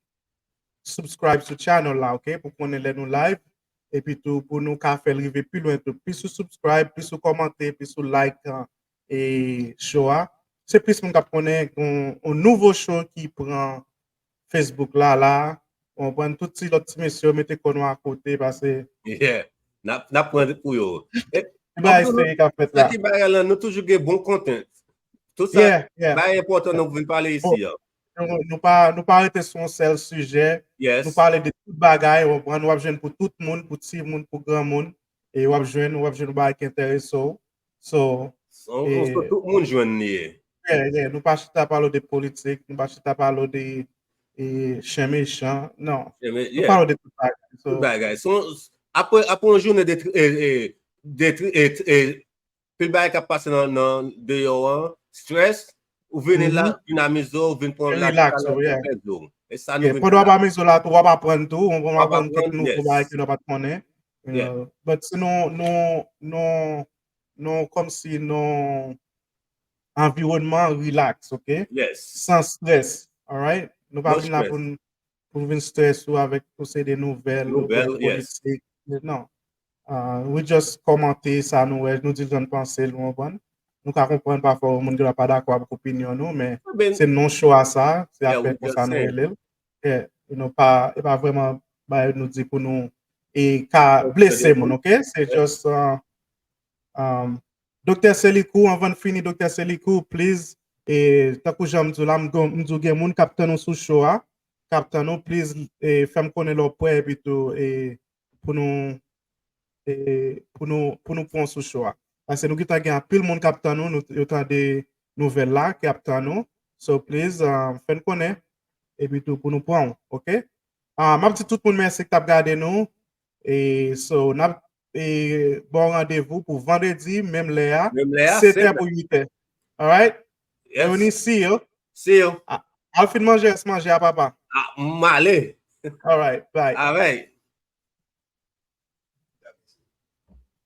subscribe sou channel la, ok? Pou konnen lè nou live. Epi tou, pou nou ka fè l rive pi lwen tou. Plis ou subscribe, plis ou kòmante, plis ou like, e, show a, se plis moun k ap konnen yon, yon nouvo show ki pran Facebook la, la. Ou konprann, tout ti lòt ti mesye yo mete kò nou akote, paske Yeah. N ap, n ap pran pou yo. E, Ti bagay anpil serye k ap fèt sa la. Ki bagay lan, nou toujou gen bon content. Tout sa, Yeah, yeah. Bagay enpòtan nou vin pale Bon, isi an. nou, nou pa, nou pa rete sou yon sèl sijè. Yes. Nou pale de tout bagay, w ap, w ap jwenn pou tout moun, pou timoun, pou granmoun. E w ap jwenn, w ap jwenn yon bagay ki enterese w. So, So, e, so tout moun jwenn li ye. Yeah, yeah, nou pa chita pale de politik, nou pa chita pale de, e, chen mechan. Non. Chen me-, Nou yeah. pale de tout bagay. So, Tout bagay. So, apre, apre yon jounen de, tri- e, e, de, tri- e, tri- e, pil bagay k ap pase nan, nan deyò an, stress, ou vini la, Mhm. vin amize w, vin pran E la, relax, la, oh, yeah. Fè zo. E sa nou Yeah, vin pandan w fè ap la. Amize w la, tou, w ap aprann tou, w ap W ap aprann kèk aprann, nouvo yes. bagay ke nou pa t konnen. Yeah. Uh, but si nou, nou, nou, nou, kòmsi nou anviwònman relax, ok? Yes. San stress, alright? Nou pa No vin la stress. pou n, pou n vin stress ou avèk yon seri de nouvèl, Nouvèl, oubyen yes. politik. Non. Uh, we just kòmante sa nou wè, nou di jan n panse l, ou konprann? Nou ka konprann pafwa yon moun ki pa dakò avèk opinyon nou, men Ben, se non show a sa, se yeah, afè we konsa just nou say. rele l. Yeah, nou pa, e pa vrèman bagay nou di pou nou, e ka Pou blese blese moun, moun. Ok? Se Yeah. just, uh, um, Doktè Selikou, anvan n fini, Doktè Selikou, please, e, tankou jan m di w la, m gon- m di w gen moun k ap tann ou sou show a, k ap tann ou, please, e, fè m konnen lè w prè, epi tou, e, pou nou, e, pou nou, pou nou pran w sou show a. Paske nou gentan gen anpil moun k ap tann ou, nou, yo tande nouvèl la, ki ap tann ou. So, please, um, fè n konnen. Epi tou, pou nou pran w, ok? Ah, m ap di tout moun mèsi ki t ap gade nou. E, so, n ap e, ba w randevou pou vandredi, menm lè a, Menm lè a, sèt sèt è pou uit è. Alright? Yes. Leonie, see you. See you. Al fin manje rès manje a, papa. Ah, m ale. Alright, bye. Alright.